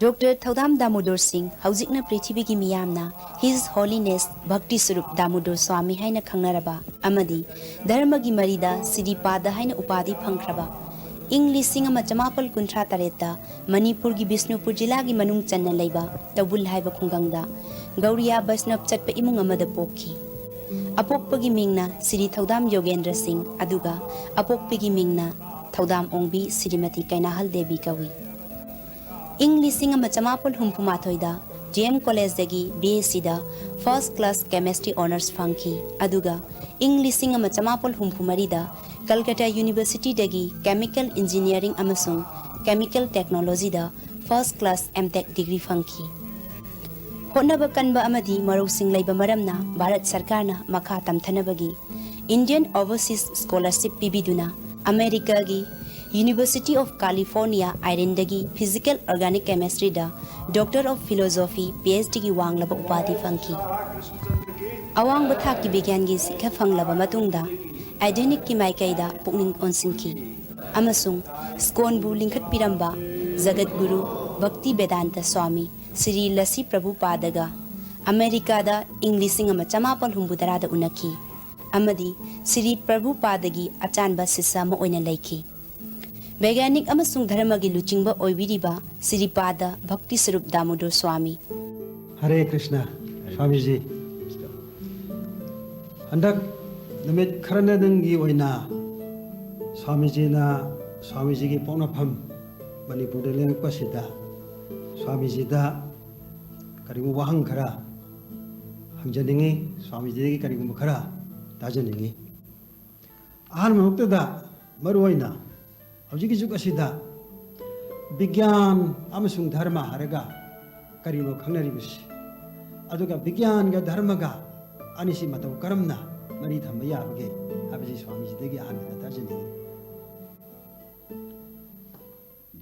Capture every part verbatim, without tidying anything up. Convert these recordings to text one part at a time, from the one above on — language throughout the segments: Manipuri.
ꯗꯣꯛꯇꯔ ꯊꯧꯗꯥꯝ ꯗꯥꯃꯣꯗꯣꯔ ꯁꯤꯡ, ꯍꯧꯖꯤꯛꯅ ꯄ꯭ꯔꯤꯊꯤꯕꯤꯒꯤ ꯃꯤꯌꯥꯝꯅ His Holiness ꯚꯛꯇꯤ ꯁ꯭ꯋꯔꯨꯞ ꯗꯥꯃꯣꯗꯣꯔ ꯁ꯭ꯋꯥꯃꯤ ꯍꯥꯏꯅ ꯈꯪꯅꯔꯕ ꯑꯃꯗꯤ ꯙꯔꯃꯒꯤ ꯃꯔꯤꯗ ꯁꯤꯔꯤꯄꯥꯗ ꯍꯥꯏꯅ ꯎꯄꯥꯗꯤ ꯐꯪꯈ꯭ꯔꯕ, ꯏꯪ ꯂꯤꯁꯤꯡ ꯑꯃ ꯆꯃꯥꯄꯜ ꯀꯨꯟꯊ꯭ꯔꯥ ꯇꯔꯦꯠꯇ ꯃꯅꯤꯄꯨꯔꯒꯤ ꯕꯤꯁꯅꯨꯄꯨꯔ ꯖꯤꯂꯥꯒꯤ ꯃꯅꯨꯡ ꯆꯟꯅ ꯂꯩꯕ ꯇꯧꯕꯨꯜ ꯍꯥꯏꯕ ꯈꯨꯡꯒꯪꯗ ꯒꯧꯔꯤꯌꯥ ꯕꯩꯁꯅꯕ ꯆꯠꯄ ꯏꯃꯨꯡ ꯑꯃꯗ ꯄꯣꯛꯈꯤ꯫ ꯑꯄꯣꯛꯄꯒꯤ ꯃꯤꯡꯅ ꯁꯤꯔꯤ ꯊꯧꯗꯥꯝ ꯌꯣꯒꯦꯟꯗ꯭ꯔ ꯁꯤꯡ, ꯑꯗꯨꯒ ꯑꯄꯣꯛꯄꯤꯒꯤ ꯃꯤꯡꯅ ꯊꯧꯗꯥꯝ ꯑꯣꯡꯕꯤ ꯁꯤꯔꯤꯃꯇꯤ ꯀꯩꯅꯥꯍꯜ ꯗꯦꯕꯤ ꯀꯧꯏ꯫ ꯏꯪ ꯂꯤꯁꯤꯡ ꯑꯃ ꯆꯃꯥꯄꯜ ꯍꯨꯝꯐꯨ ꯃꯥꯊꯣꯏꯗ ꯗꯤ ꯑꯦꯝ ꯀꯣꯂꯦꯖꯇꯒꯤ ꯕꯤ ꯑꯦꯁ ꯁꯤꯗ ꯐꯥꯔꯁ ꯀ꯭ꯂꯥꯁ ꯀꯦꯃꯦꯁꯇ꯭ꯔꯤ ꯑꯣꯅꯔꯁ ꯐꯪꯈꯤ, ꯑꯗꯨꯒ ꯏꯪ ꯂꯤꯁꯤꯡ ꯑꯃ ꯆꯃꯥꯄꯜ ꯍꯨꯝꯐꯨ ꯃꯔꯤꯗ ꯀꯜꯀꯇꯥ ꯌꯨꯅꯤꯚꯔꯁꯤꯇꯤꯗꯒꯤ ꯀꯦꯃꯤꯀꯦꯜ ꯏꯟꯖꯤꯅꯤꯌꯥꯔꯤꯡ ꯑꯃꯁꯨꯡ ꯀꯦꯃꯤꯀꯦꯜ ꯇꯦꯛꯅꯣꯂꯣꯖꯤꯗ ꯐꯥꯔꯁ ꯀ꯭ꯂꯥꯁ ꯑꯦꯝ ꯇꯦꯛ ꯗꯤꯒ꯭ꯔꯤ ꯐꯪꯈꯤ꯫ ꯍꯣꯠꯅꯕ ꯀꯟꯕ ꯑꯃꯗꯤ ꯃꯔꯧꯁꯤꯡ ꯂꯩꯕ ꯃꯔꯝꯅ ꯚꯥꯔꯠ ꯁꯔꯀꯥꯔꯅ ꯃꯈꯥ ꯇꯝꯊꯅꯕꯒꯤ Indian Overseas Scholarship ꯄꯤꯕꯤꯗꯨꯅ ꯑꯃꯦꯔꯤꯀꯥꯒꯤ University of California Irvineꯗꯒꯤ Physical Organic Chemistryꯗ Doctor of Philosophy, P H ꯗꯤꯒꯤ ꯋꯥꯡꯂꯕ ꯎꯄꯥꯙꯤ ꯐꯪꯈꯤ꯫ ꯑꯋꯥꯡꯕ ꯊꯥꯛꯀꯤ ꯕꯤꯒ꯭ꯌꯥꯟꯒꯤ ꯁꯤꯈ ꯐꯪꯂꯕ ꯃꯇꯨꯡꯗ ꯑꯥꯙꯨꯅꯤꯛꯀꯤ ꯃꯥꯏꯀꯩꯗ ꯄꯨꯛꯅꯤꯡ ꯑꯣꯟꯁꯤꯟꯈꯤ ꯑꯃꯁꯨꯡ ꯁ꯭ꯀꯣꯟꯕꯨ ꯂꯤꯡꯈꯠꯄꯤꯔꯝꯕ ꯖꯒꯠꯒꯨꯔꯨ ꯚꯛꯇꯤ ꯕꯦꯗꯥꯟꯇ ꯁ꯭ꯋꯥꯃꯤ ꯁ꯭ꯔꯤ ꯂꯁꯤ ꯄ꯭ꯔꯚꯨꯄꯥꯗꯒ ꯑꯃꯦꯔꯤꯀꯥꯗ ꯏꯪ ꯂꯤꯁꯤꯡ ꯑꯃ ꯆꯃꯥꯄꯜ ꯍꯨꯝꯐꯨ ꯇꯔꯥꯗ ꯎꯅꯈꯤ ꯑꯃꯗꯤ ꯁ꯭ꯔꯤ ꯄ꯭ꯔꯚꯨꯄꯥꯗꯒꯤ ꯑꯆꯥꯟꯕ ꯁꯤꯁ ꯑꯃ ꯑꯣꯏꯅ ꯂꯩꯈꯤ꯫ ꯕꯩꯒ꯭ꯌꯥꯅꯤꯛ ꯑꯃꯁꯨꯡ ꯙꯔꯃꯒꯤ ꯂꯨꯆꯤꯡꯕ ꯑꯣꯏꯕꯤꯔꯤꯕ ꯁ꯭ꯔꯤꯄꯥꯗ ꯚꯛꯇꯤ ꯁ꯭ꯋꯔꯨꯞ ꯗꯥꯃꯣꯗꯣꯔ ꯁ꯭ꯋꯥꯃꯤ꯫ ꯍꯔꯦ ꯀ꯭ꯔꯤꯁꯅ, ꯁ꯭ꯋꯥꯃꯤꯖꯤ꯫ ꯍꯟꯗꯛ ꯅꯨꯃꯤꯠ ꯈꯔꯅꯤꯗꯪꯒꯤ ꯑꯣꯏꯅ ꯁ꯭ꯋꯥꯃꯤꯖꯤꯅ, ꯁ꯭ꯋꯥꯃꯤꯖꯤꯒꯤ ꯄꯣꯛꯅꯐꯝ ꯃꯅꯤꯄꯨꯔꯗ ꯂꯦꯡꯉꯛꯄꯁꯤꯗ ꯁ꯭ꯋꯥꯃꯤꯖꯤꯗ ꯀꯔꯤꯒꯨꯝꯕ ꯋꯥꯍꯪ ꯈꯔ ꯍꯪꯖꯅꯤꯡꯉꯤ, ꯁ꯭ꯋꯥꯃꯤꯖꯤꯗꯒꯤ ꯀꯔꯤꯒꯨꯝꯕ ꯈꯔ ꯇꯥꯖꯅꯤꯡꯉꯤ꯫ ꯑꯍꯥꯟꯕ ꯃꯛꯇꯗ ꯃꯔꯨꯑꯣꯏꯅ ꯍꯧꯖꯤꯛꯀꯤ ꯖꯨꯒ ꯑꯁꯤꯗ ꯕꯤꯒ꯭ꯌꯥꯟ ꯑꯃꯁꯨꯡ ꯙꯔꯃ ꯍꯥꯏꯔꯒ ꯀꯔꯤꯅꯣ ꯈꯪꯅꯔꯤꯕꯁꯤ? ꯑꯗꯨꯒ ꯕꯤꯒ꯭ꯌꯥꯟꯒ ꯙꯔꯃꯒ ꯑꯅꯤꯁꯤ ꯃꯇꯧ ꯀꯔꯝꯅ ꯃꯔꯤ ꯊꯝꯕ ꯌꯥꯕꯒꯦ ꯍꯥꯏꯕꯁꯤ ꯁ꯭ꯋꯥꯃꯤꯖꯤꯗꯒꯤ ꯑꯍꯥꯟꯕꯗ ꯇꯥꯖꯅꯤꯡꯉꯤ꯫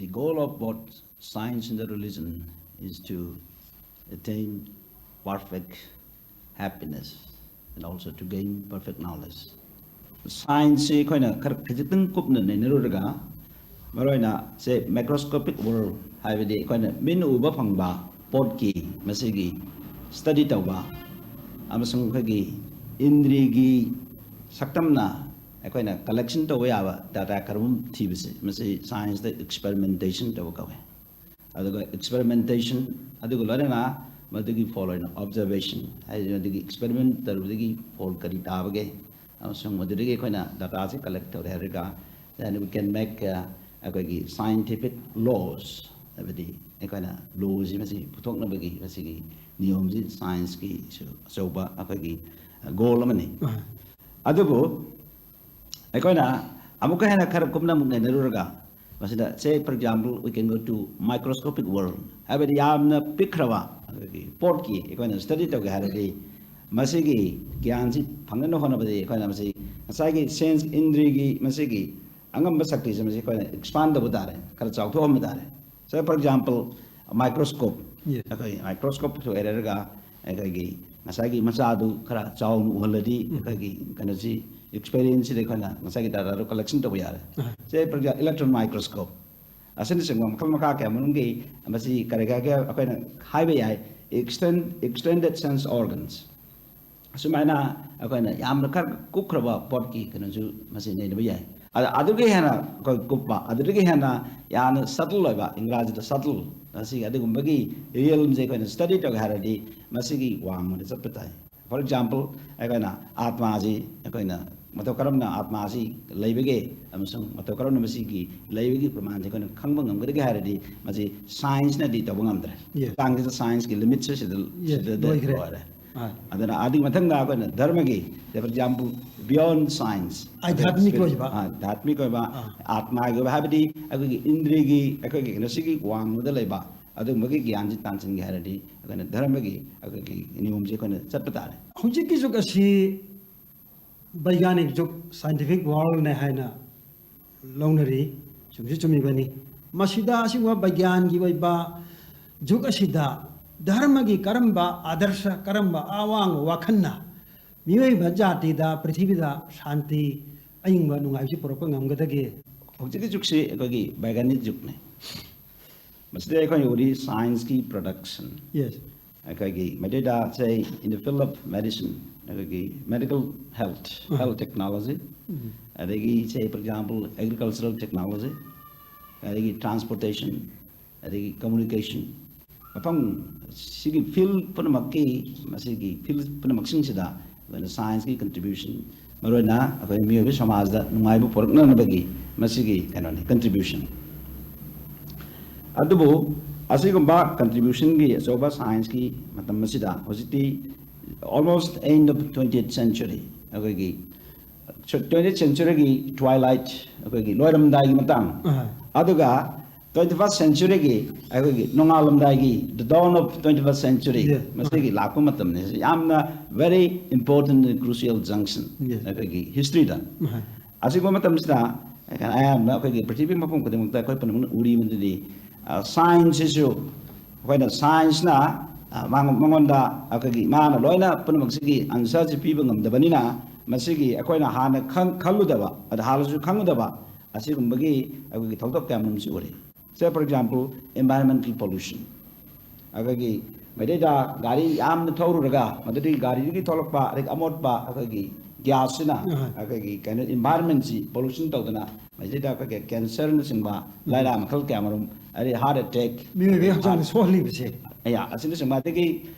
The goal of both science and the religion is to attain perfect happiness and also to gain perfect knowledge. ꯁꯥꯏꯟꯁꯁꯤ ꯑꯩꯈꯣꯏꯅ ꯈꯔ ꯈꯖꯤꯛꯇꯪ ꯀꯨꯞꯅ ꯅꯩꯅꯔꯨꯔꯒ ꯃꯔꯨꯑꯣꯏꯅ ꯁꯦ ꯃꯥꯏꯀ꯭ꯔꯣꯁꯀꯣꯄꯤꯛ ꯋꯥꯔꯜ ꯍꯥꯏꯕꯗꯤ ꯑꯩꯈꯣꯏꯅ ꯃꯤꯠꯅ ꯎꯕ ꯐꯪꯕ ꯄꯣꯠꯀꯤ ꯃꯁꯤꯒꯤ ꯁ꯭ꯇꯗꯤ ꯇꯧꯕ ꯑꯃꯁꯨꯡ ꯑꯩꯈꯣꯏꯒꯤ ꯏꯟꯗ꯭ꯔꯤꯒꯤ ꯁꯛꯇꯝꯅ ꯑꯩꯈꯣꯏꯅ ꯀꯂꯦꯛꯁꯟ ꯇꯧꯕ ꯌꯥꯕ ꯗꯥꯇꯥ ꯀꯔꯝ ꯊꯤꯕꯁꯦ ꯃꯁꯤ ꯁꯥꯏꯟꯁꯇ ꯑꯦꯛꯁꯄꯦꯔꯤꯃꯦꯟꯇꯦꯁꯟ ꯇꯧꯕ ꯀꯧꯋꯦ꯫ ꯑꯗꯨꯒ ꯑꯦꯛꯁꯄꯦꯔꯤꯃꯦꯟꯇꯦꯁꯟ ꯑꯗꯨꯒ ꯂꯣꯏꯅꯅ ꯃꯗꯨꯒꯤ ꯐꯣꯜ ꯑꯣꯏꯅ ꯑꯣꯕꯖꯔꯕꯦꯁꯟ ꯍꯥꯏꯗꯤ ꯃꯗꯨꯒꯤ ꯑꯦꯛꯁꯄꯦꯔꯤꯃꯦꯟ ꯇꯧꯔꯨꯕꯗꯒꯤ ꯐꯣꯜ ꯀꯔꯤ ꯇꯥꯕꯒꯦ ꯑꯃꯁꯨꯡ ꯃꯗꯨꯗꯒꯤ ꯑꯩꯈꯣꯏꯅ ꯗꯥꯇꯥꯁꯦ ꯀꯂꯦꯛ ꯇꯧꯔꯦ ꯍꯥꯏꯔꯒ then we can make ꯑꯩꯈꯣꯏꯒꯤ ꯁꯥꯏꯟꯇꯤꯐꯤꯛ ꯂꯣꯁ ꯍꯥꯏꯕꯗꯤ ꯑꯩꯈꯣꯏꯅ ꯂꯣꯁꯤ ꯃꯁꯤ ꯄꯨꯊꯣꯛꯅꯕꯒꯤ ꯃꯁꯤꯒꯤ ꯅꯤꯌꯣꯝꯁꯤ ꯁꯥꯏꯟꯁꯀꯤꯁꯨ ꯑꯆꯧꯕ ꯑꯩꯈꯣꯏꯒꯤ ꯒꯣꯜ ꯑꯃꯅꯤ꯫ ꯑꯗꯨꯕꯨ ꯑꯩꯈꯣꯏꯅ ꯑꯃꯨꯛꯀ ꯍꯦꯟꯅ ꯈꯔ ꯀꯨꯞꯅ ꯑꯃꯨꯛ ꯅꯩꯅꯔꯨꯔꯒ ꯃꯁꯤꯗ say for example we can go to microscopic world ꯍꯥꯏꯕꯗꯤ ꯌꯥꯝꯅ ꯄꯤꯛꯈ꯭ꯔꯕ ꯑꯩꯈꯣꯏꯒꯤ ꯄꯣꯠꯀꯤ ꯑꯩꯈꯣꯏꯅ ꯁ꯭ꯇꯗꯤ ꯇꯧꯒꯦ ꯍꯥꯏꯔꯗꯤ ꯃꯁꯤꯒꯤ ꯒ꯭ꯌꯥꯟꯁꯤ ꯐꯪꯅꯅꯕ ꯍꯣꯠꯅꯕꯗꯤ ꯑꯩꯈꯣꯏꯅ ꯃꯁꯤ ꯉꯁꯥꯏꯒꯤ ꯁꯦꯟꯁ ꯏꯟꯗ꯭ꯔꯤꯒꯤ ꯃꯁꯤꯒꯤ ꯑꯉꯝꯕ ꯁꯛꯇꯤꯁꯦ ꯃꯁꯤ ꯑꯩꯈꯣꯏꯅ ꯑꯦꯛꯁꯄꯥꯟ ꯇꯧꯕ ꯇꯥꯔꯦ, ꯈꯔ ꯆꯥꯎꯊꯣꯛꯍꯟꯕ ꯇꯥꯔꯦ꯫ Say for example microscope, ꯑꯩꯈꯣꯏ ꯃꯥꯏꯀ꯭ꯔꯣꯁꯀꯣꯞ ꯑꯣꯏꯔꯒ ꯑꯩꯈꯣꯏꯒꯤ ꯉꯁꯥꯏꯒꯤ ꯃꯆꯥꯗꯨ ꯈꯔ ꯆꯥꯎꯅ ꯎꯍꯜꯂꯗꯤ ꯑꯩꯈꯣꯏꯒꯤ ꯀꯩꯅꯣꯁꯤ ꯑꯦꯛꯁꯄꯦꯔꯤꯌꯦꯟꯁꯁꯤꯗ ꯑꯩꯈꯣꯏꯅ ꯉꯁꯥꯏꯒꯤ ꯗꯥꯇꯥꯗꯣ ꯀꯂꯦꯛꯁꯟ ꯇꯧꯕ ꯌꯥꯔꯦ꯫ Say for example electron microscope ꯑꯁꯤꯅꯆꯤꯡꯕ ꯃꯈꯜ ꯃꯈꯥ ꯀꯌꯥ ꯃꯔꯨꯝꯒꯤ ꯃꯁꯤ ꯀꯔꯤ ꯀꯔꯤ ꯑꯩꯈꯣꯏꯅ ꯍꯥꯏꯕ ꯌꯥꯏ extend extended sense organs ꯑꯁꯨꯃꯥꯏꯅ ꯑꯩꯈꯣꯏꯅ ꯌꯥꯝꯅ ꯈꯔ ꯀꯨꯞꯈ꯭ꯔꯕ ꯄꯣꯠꯀꯤ ꯀꯩꯅꯣꯁꯨ ꯃꯁꯤ ꯅꯩꯅꯕ ꯌꯥꯏ꯫ ꯑꯗ ꯑꯗꯨꯒꯤ ꯍꯦꯟꯅ ꯑꯩꯈꯣꯏ ꯀꯨꯞꯄ ꯑꯗꯨꯗꯒꯤ ꯍꯦꯟꯅ ꯌꯥꯝꯅ ꯁꯇꯜ ꯑꯣꯏꯕ ꯏꯪꯒ꯭ꯔꯥꯖꯤꯗ ꯁꯇꯜ ꯑꯁꯤ ꯑꯗꯨꯒꯨꯝꯕꯒꯤ ꯔꯤꯌꯦꯜꯝꯁꯦ ꯑꯩꯈꯣꯏꯅ ꯁ꯭ꯇꯗꯤ ꯇꯧꯒꯦ ꯍꯥꯏꯔꯗꯤ ꯃꯁꯤꯒꯤ ꯋꯥꯡꯃꯗ ꯆꯠꯄ ꯇꯥꯏ꯫ For example ꯑꯩꯈꯣꯏꯅ ꯑꯥꯠꯃꯥꯁꯤ ꯑꯩꯈꯣꯏꯅ ꯃꯇꯧ ꯀꯔꯝꯅ ꯑꯥꯠꯃꯥꯁꯤ ꯂꯩꯕꯒꯦ ꯑꯃꯁꯨꯡ ꯃꯇꯧ ꯀꯔꯝꯅ ꯃꯁꯤꯒꯤ ꯂꯩꯕꯒꯤ ꯄ꯭ꯔꯃꯥꯟꯁꯤ ꯑꯩꯈꯣꯏꯅ ꯈꯪꯕ ꯉꯝꯒꯗꯒꯦ ꯍꯥꯏꯔꯗꯤ ꯃꯁꯤ ꯁꯥꯏꯟꯁꯅꯗꯤ ꯇꯧꯕ ꯉꯝꯗ꯭ꯔꯦ꯫ ꯃꯇꯥꯡꯁꯤꯗ ꯁꯥꯏꯟꯁꯀꯤ ꯂꯤꯃꯤꯠꯁꯦ ꯁꯤꯗ ꯁꯤꯗ ꯂꯣꯏꯔꯦ꯫ ꯑꯗꯨꯅ ꯑꯗꯨꯒꯤ ꯃꯊꯪꯗ ꯑꯩꯈꯣꯏꯅ ꯙꯔꯃꯒꯤ for example beyond science ꯑꯥꯙ꯭ꯌꯥꯠꯃꯤꯛ ꯑꯣꯏꯕ ꯑꯥꯙ꯭ꯌꯥꯠꯃꯤꯛ ꯑꯣꯏꯕ ꯑꯥ꯫ ꯑꯥꯠꯃꯥꯒꯤ ꯑꯣꯏꯕ ꯍꯥꯏꯕꯗꯤ ꯑꯩꯈꯣꯏꯒꯤ ꯏꯟꯗ꯭ꯔꯤꯒꯤ ꯑꯩꯈꯣꯏꯒꯤ ꯀꯩꯅꯣꯁꯤꯒꯤ ꯋꯥꯡꯃꯗ ꯂꯩꯕ ꯑꯗꯨꯒꯨꯝꯕꯒꯤ ꯒ꯭ꯌꯥꯟꯁꯤ ꯇꯥꯟꯁꯤꯟꯒꯦ ꯍꯥꯏꯔꯗꯤ ꯑꯩꯈꯣꯏꯅ ꯙꯔꯃꯒꯤ ꯑꯩꯈꯣꯏꯒꯤ ꯅꯤꯌꯣꯝꯁꯤ ꯑꯩꯈꯣꯏꯅ ꯆꯠꯄ ꯇꯥꯔꯦ꯫ ꯍꯧꯖꯤꯛꯀꯤ ꯖꯨꯒ ꯑꯁꯤ ꯕꯩꯒ꯭ꯌꯥꯅꯤꯛ ꯖꯨꯒ, ꯁꯥꯏꯟꯇꯤꯐꯤꯛ ꯋꯥꯔꯜꯅꯦ ꯍꯥꯏꯅ ꯂꯧꯅꯔꯤ꯫ ꯆꯨꯝꯁꯨ ꯆꯨꯝꯃꯤꯕꯅꯤ꯫ ꯃꯁꯤꯗ ꯑꯁꯤꯒꯨꯝꯕ ꯕꯩꯒ꯭ꯌꯥꯟꯒꯤ ꯑꯣꯏꯕ ꯖꯨꯒ ꯑꯁꯤꯗ ꯙꯔꯃꯒꯤ ꯀꯔꯝꯕ ꯑꯥꯗꯔꯁ, ꯀꯔꯝꯕ ꯑꯋꯥꯡꯕ ꯋꯥꯈꯜꯅ ꯃꯤꯑꯣꯏꯕ ꯖꯥꯇꯤꯗ, ꯄ꯭ꯔꯤꯊꯤꯕꯤꯗ ꯁꯥꯟꯇꯤ, ꯑꯏꯪꯕ, ꯅꯨꯡꯉꯥꯏꯕꯁꯤ ꯄꯨꯔꯛꯄ ꯉꯝꯒꯗꯒꯦ? ꯍꯧꯖꯤꯛꯀꯤ ꯖꯨꯛꯁꯤ ꯑꯩꯈꯣꯏꯒꯤ ꯕꯩꯒꯥꯅꯤꯛ ꯖꯨꯛꯅꯤ꯫ ꯃꯁꯤꯗ ꯑꯩꯈꯣꯏꯅ ꯎꯔꯤ ꯁꯥꯏꯟꯁꯀꯤ ꯄ꯭ꯔꯗꯛꯁꯟ꯫ Yes. ꯑꯩꯈꯣꯏꯒꯤ ꯃꯩꯇꯩꯗ say in the field of medicine, ꯑꯩꯈꯣꯏꯒꯤ medical health, health technology, ꯑꯗꯒꯤ say for example agricultural technology, ꯑꯗꯒꯤ transportation, ꯑꯗꯒꯤ communication, ꯃꯐꯝ ꯁꯤꯒꯤ field ꯄꯨꯝꯅꯃꯛꯀꯤ, ꯃꯁꯤꯒꯤ field ꯄꯨꯝꯅꯃꯛꯁꯤꯡꯁꯤꯗ ꯑꯩꯈꯣꯏꯅ ꯁꯥꯏꯟꯁꯀꯤ contribution, ꯃꯔꯨꯑꯣꯏꯅ ꯑꯩꯈꯣꯏ ꯃꯤꯑꯣꯏꯕ ꯁꯃꯥꯖꯗ ꯅꯨꯡꯉꯥꯏꯕ ꯄꯨꯔꯛꯅꯅꯕꯒꯤ ꯃꯁꯤꯒꯤ ꯀꯩꯅꯣꯅꯤ, contribution꯫ ꯑꯗꯨꯕꯨ ꯑꯁꯤꯒꯨꯝꯕ contributionꯒꯤ ꯑꯆꯧꯕ ꯁꯥꯏꯟꯁꯀꯤ ꯃꯇꯝ ꯑꯁꯤꯗ ꯍꯧꯖꯤꯛꯇꯤ almost end of twentieth century, ꯑꯩꯈꯣꯏꯒꯤ twentieth centuryꯒꯤ twilight, ꯑꯩꯈꯣꯏꯒꯤ ꯂꯣꯏꯔꯝꯗꯥꯏꯒꯤ ꯃꯇꯥꯡ, ꯑꯍꯣꯏ꯫ ꯑꯗꯨꯒ twenty first centuryꯒꯤ ꯑꯩꯈꯣꯏꯒꯤ ꯅꯣꯡꯉꯥꯜꯂꯝꯗꯥꯏꯒꯤ the dawn of twenty first century, Yes. ꯃꯁꯤꯒꯤ ꯂꯥꯛꯄ ꯃꯇꯝꯅꯤ꯫ ꯌꯥꯝꯅ very important and crucial junction Yes. ꯑꯩꯈꯣꯏꯒꯤ historyꯗ꯫ ꯑꯍꯣꯏ꯫ ꯑꯁꯤꯒꯨꯝꯕ ꯃꯇꯝꯁꯤꯗ ꯑꯌꯥꯝꯕꯅ ꯑꯩꯈꯣꯏꯒꯤ ꯄ꯭ꯔꯤꯊꯤꯕꯤ ꯃꯐꯝ ꯈꯨꯗꯤꯡꯃꯛꯇ ꯑꯩꯈꯣꯏ ꯄꯨꯝꯅꯃꯛꯅ ꯎꯔꯤ ꯃꯗꯨꯗꯤ, ꯑ, ꯁꯥꯏꯟꯁꯁꯤꯁꯨ ꯑꯩꯈꯣꯏꯅ ꯁꯥꯏꯟꯁꯅ, ꯑ, ꯃꯥꯉꯣꯟ-, ꯃꯉꯣꯟꯗ ꯑꯩꯈꯣꯏꯒꯤ ꯃꯥꯅ ꯂꯣꯏꯅ ꯄꯨꯝꯅꯃꯛꯁꯤꯒꯤ answerꯁꯤ ꯄꯤꯕ ꯉꯝꯗꯕꯅꯤꯅ ꯃꯁꯤꯒꯤ ꯑꯩꯈꯣꯏꯅ ꯍꯥꯟꯅ ꯈꯪ-, ꯈꯜꯂꯨꯗꯕ, ꯑꯗ ꯍꯥꯟꯅꯁꯨ ꯈꯪꯉꯨꯗꯕ ꯑꯁꯤꯒꯨꯝꯕꯒꯤ ꯑꯩꯈꯣꯏꯒꯤ ꯊꯧꯗꯣꯛ ꯀꯌꯥ ꯃꯔꯨꯝꯁꯤ ꯎꯔꯤ꯫ Say for example environmental pollution, ꯑꯩꯈꯣꯏꯒꯤ ꯃꯩꯇꯩꯗ ꯒꯥꯔꯤ ꯌꯥꯝꯅ ꯊꯧꯔꯨꯔꯒ ꯃꯗꯨꯗꯒꯤ ꯒꯥꯔꯤꯗꯒꯤ ꯊꯣꯛꯂꯛꯄ ꯑꯗꯒꯤ ꯑꯃꯣꯠꯄ ꯑꯩꯈꯣꯏꯒꯤ gasꯁꯤꯅ ꯑꯍꯣꯏ꯫ ꯑꯩꯈꯣꯏꯒꯤ ꯀꯩꯅꯣ environmentꯁꯤ pollution ꯇꯧꯗꯅ ꯃꯁꯤꯗ ꯑꯩꯈꯣꯏꯒꯤ cancerꯅꯆꯤꯡꯕ ꯂꯥꯏꯅꯥ ꯃꯈꯜ ꯀꯌꯥ ꯃꯔꯨꯝ ꯑꯗꯩ heart attack, ꯃꯤꯑꯣꯏꯕꯒꯤ ꯍꯛꯆꯥꯡꯗ ꯁꯣꯛꯍꯜꯂꯤꯕꯁꯦ꯫ ꯌꯥ, ꯑꯁꯤꯅꯆꯤꯡꯕ ꯑꯗꯒꯤ,